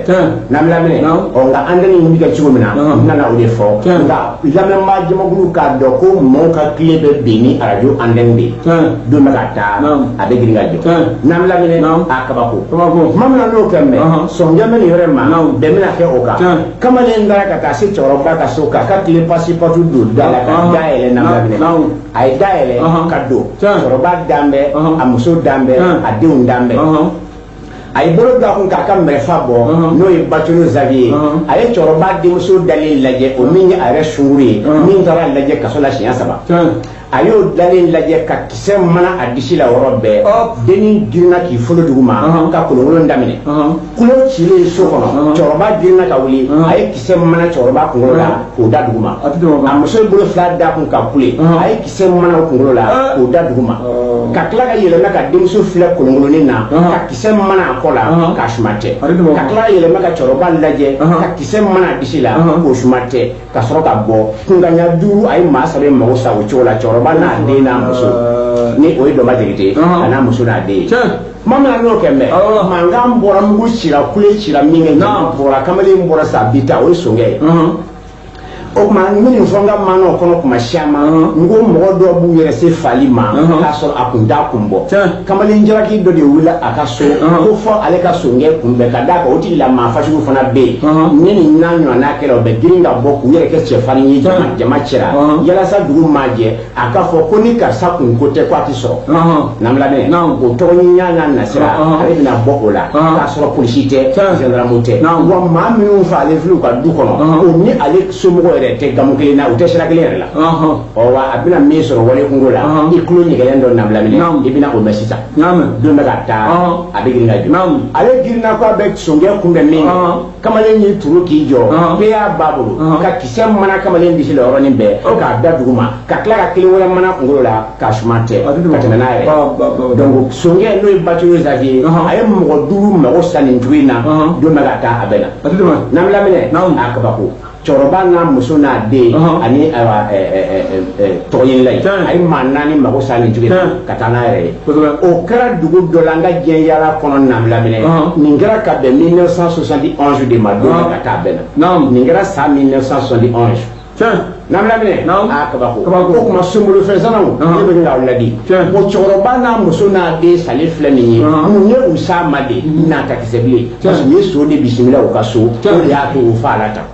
N'an bɛ laminɛ, ɔ, nka an dalen in bɛ kɛ cogo min na, n nana o de fɔ. Nka lamɛnbaa jamakulu k'a dɔn ko maaw ka tile bɛ bin ni arajo antenne de ye. yen. Don bɛ ka taa, a bɛ girin ka jɔ. N'an lamɛnɛ, a kabako. Tuma min na n'o kɛ mɛ, sɔnjɛ bɛ nin yɔrɔ in ma, bɛn bɛna kɛ o kan. Kamalen taara ka taa se cɛkɔrɔba ka so k'a ka tile pasipatu don da la ka da yɛlɛ. N'an lamɛnɛ, a ye da yɛlɛ ka don. Cɛkɔrɔba dan bɛ, a muso dan bɛ, a denw dan bɛ. A ye bolo don a kun k'a ka mɛrɛfa bɔ, n'o ye Bacolo Xavier ye. A ye cɛkɔrɔba denmuso dalen lajɛ, o min ye a yɛrɛ sunkuru ye, min taara lajɛ kaso la siɲɛ 3. A y'o dalen lajɛ ka kisɛ mana a disi la yɔrɔ bɛɛ. Dennin girinna k'i folo duguma ka kolonkolon daminɛ. Kulo cilen so kɔnɔ, cɛkɔrɔba girinna ka wuli, a ye kisɛ mana cɛkɔrɔba kunkolo la k'o da duguma. A muso ye bolo fila da kun ka kule, a ye kisɛ mana o kunkolo la k'o da duguma, ka tila ka yɛlɛma ka denmuso filɛ kolonkolonnin na ka kisɛ mana a kɔ la k'a suma tɛ, ka tila ka yɛlɛma ka cɛkɔrɔba lajɛ ka kisɛ mana a disi la k'o suma tɛ, ka sɔrɔ ka bɔ. Kunkanɲɛ 5, a ye maa 3 mago sa o cogo la, cɛkɔrɔba n'a den n'a muso, ni o ye Dɔnba Jakite a n'a muso n'a den ye. Tuma min na n'o kɛ mɛ, mankan bɔra, mugu cira, kule cira min kɛ, jama bɔra, kamalen bɔra sa bi ta, o ye sonkɛ ye. O tuma n bɛ nin fɔ n ka maanaw kɔnɔ kuma caman, n ko mɔgɔ dɔw b'u yɛrɛ se fali ma k'a sɔrɔ a kun t'a kun bɔ. Kamalen jalaki dɔ de wulila a ka so ko fɔ ale ka sonkɛ kunbɛn, ka d'a kan o tigila maa fasugu fana bɛ yen. Ni nin n'a ɲɔgɔnna kɛra, o bɛ girin ka bɔ k'u yɛrɛ kɛ cɛfarin ye jama cɛra, yalasa dugu maa jɛ a ka fɔ ko ni karisa kun ko tɛ ko a ti sɔrɔ. N'an lamɛn, o tɔgɔ ɲiniya n'a nasira, ale bɛna bɔ o la k'a sɔrɔ polisi tɛ, gendarme tɛ. Wa maa minnu fa ale filɛ u ka du kɔnɔ, o ni ale somɔgɔw yɛrɛ tɛ gamu kelen na, u tɛ sira kelen yɛrɛ la. Ɔ wa a bɛna min sɔrɔ wale kungo la, i tulo ɲɛgɛlen dɔ nabilaminɛ, i bɛna o mɛn sisan. Don bɛ ka taa, a bɛ girin ka jɔ. Ale girinna ko a bɛ sonkɛ kunbɛn min kɛ, kamalen y'i turu k'i jɔ, bɛɛ y'a ba bolo ka kisɛ mana kamalen disi la yɔrɔnin bɛɛ k'a da duguma, ka tila ka kelen wɛrɛ mana kunkolo la k'a suma tɛ, ka tɛmɛ n'a yɛrɛ. Donc sonkɛ, n'o ye Bacolo Xavier, a ye mɔgɔ 5 mago sa nin cogo in na. Don bɛ ka taa, a bɛ na. N'an lamɛnɛ, a kabako. Cɛkɔrɔba n'a muso n'a den ani ayiwa tɔgɔɲinila ye, a ye maa 4 mago sa nin cogo in na ka taa n'a yɛrɛ ye. O kɛra dugu dɔ la n ka diɲɛ yaala kɔnɔ. Nabilaminɛ, nin kɛra ka bɛn 1971 de ma. Don bɛ ka taa, a bɛɛ na. Nin kɛra san 1971. Nabilaminɛ, a kabako. O tuma sunbolofɛnsanaw, ne bɛ k'aw ladi. O cɛkɔrɔba n'a muso n'a den salen filɛ nin ye, mun ye u s'a ma de n'a ta kisɛ bilen? Parce que u ye so de bisimila u ka so, o de y'a to u fa la tan.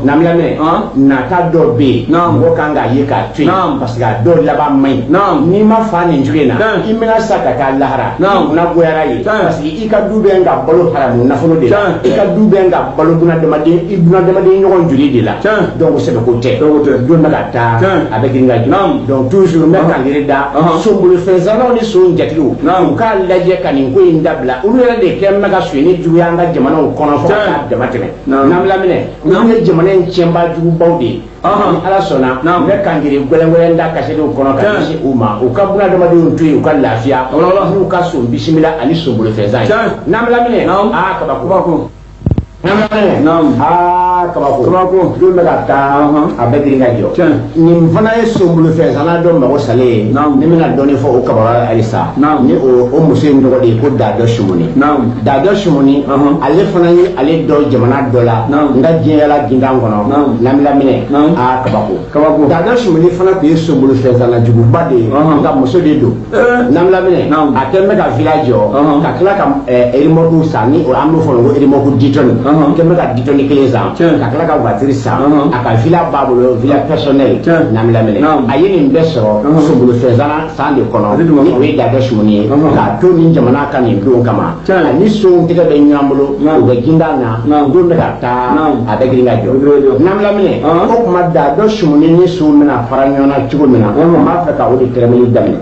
Nabilaminɛ, nata dɔ bɛ yen, mɔgɔ kan k'a ye k'a to yen, parce que a dɔw laban man ɲi. N'i ma fa nin cogo in na, i bɛna sa ka taa lahara, i kunna goyara ye, parce que i ka du bɛ ka balo haramu nafolo de la, i ka du bɛ ka balo bunadamaden i bunadamaden ɲɔgɔn joli de la. Donc sɛbɛko tɛ. Don bɛ ka taa, a bɛ girin ka jɔ. Donc toujours n bɛ kangari da sonbolofɛnsanaw ni son jatigiw, u k'a lajɛ ka nin ko in dabila. Olu yɛrɛ de kɛ bɛ ka sonyɛni juguya an ka jamanaw kɔnɔ fo ka taa dama tɛmɛ. N'an lamɛnɛ, olu ye jamana in tiɲɛba jugubaw de ye. Ni Ala sɔnna, n bɛ kangari gwɛlɛngwɛlɛn da kasɛdiw kɔnɔ ka ɲɛsin u ma, u ka bunadamadenw to yen, u ka lafiya n'u ka son bisimila ani sonbolofɛnsan ye. N'an lamɛnɛ, aa kabako. Aa kabako. Don bɛ ka taa, a bɛ girin ka jɔ. Nin fana ye sonbolofɛnsana dɔ mago salen ye. Ni bɛna dɔɔnin fɔ o kabara halisa, ni o muso in tɔgɔ de ye ko Dadɔ Sumuni. Dadɔ Sumuni, ale fana ye ale dɔ jamana dɔ la n ka diɲɛ yala gindan kɔnɔ. Lamilaminɛ, aa kabako. Dadɔ Sumuni fana tun ye sonbolofɛnsana juguba de ye, nka muso de don. Lamilaminɛ, a kɛn bɛ ka villa jɔ ka tila ka remorque san, ni an b'o fɔ ko remorque 10 tonnes. Kɛn bɛ ka 10 tonnes kelen san, ka tila ka voiture san. A ka villa b'a bolo, villa personnelle. Lamilaminɛ, a ye nin bɛɛ sɔrɔ sonbolofɛnsana san de kɔnɔ, ni o ye Dadɔ Sumuni ye, k'a to nin jamana ka nin don kama. Ani sonw tɛgɛ bɛ ɲɔgɔn bolo, u bɛ gindan na. Don bɛ ka taa, a bɛ girin ka jɔ. Lamilaminɛ, o tuma Dadɔ Sumuni ni sonw bɛna fara ɲɔgɔn na cogo min na, n b'a fɛ ka o de tɛrɛmɛli daminɛ.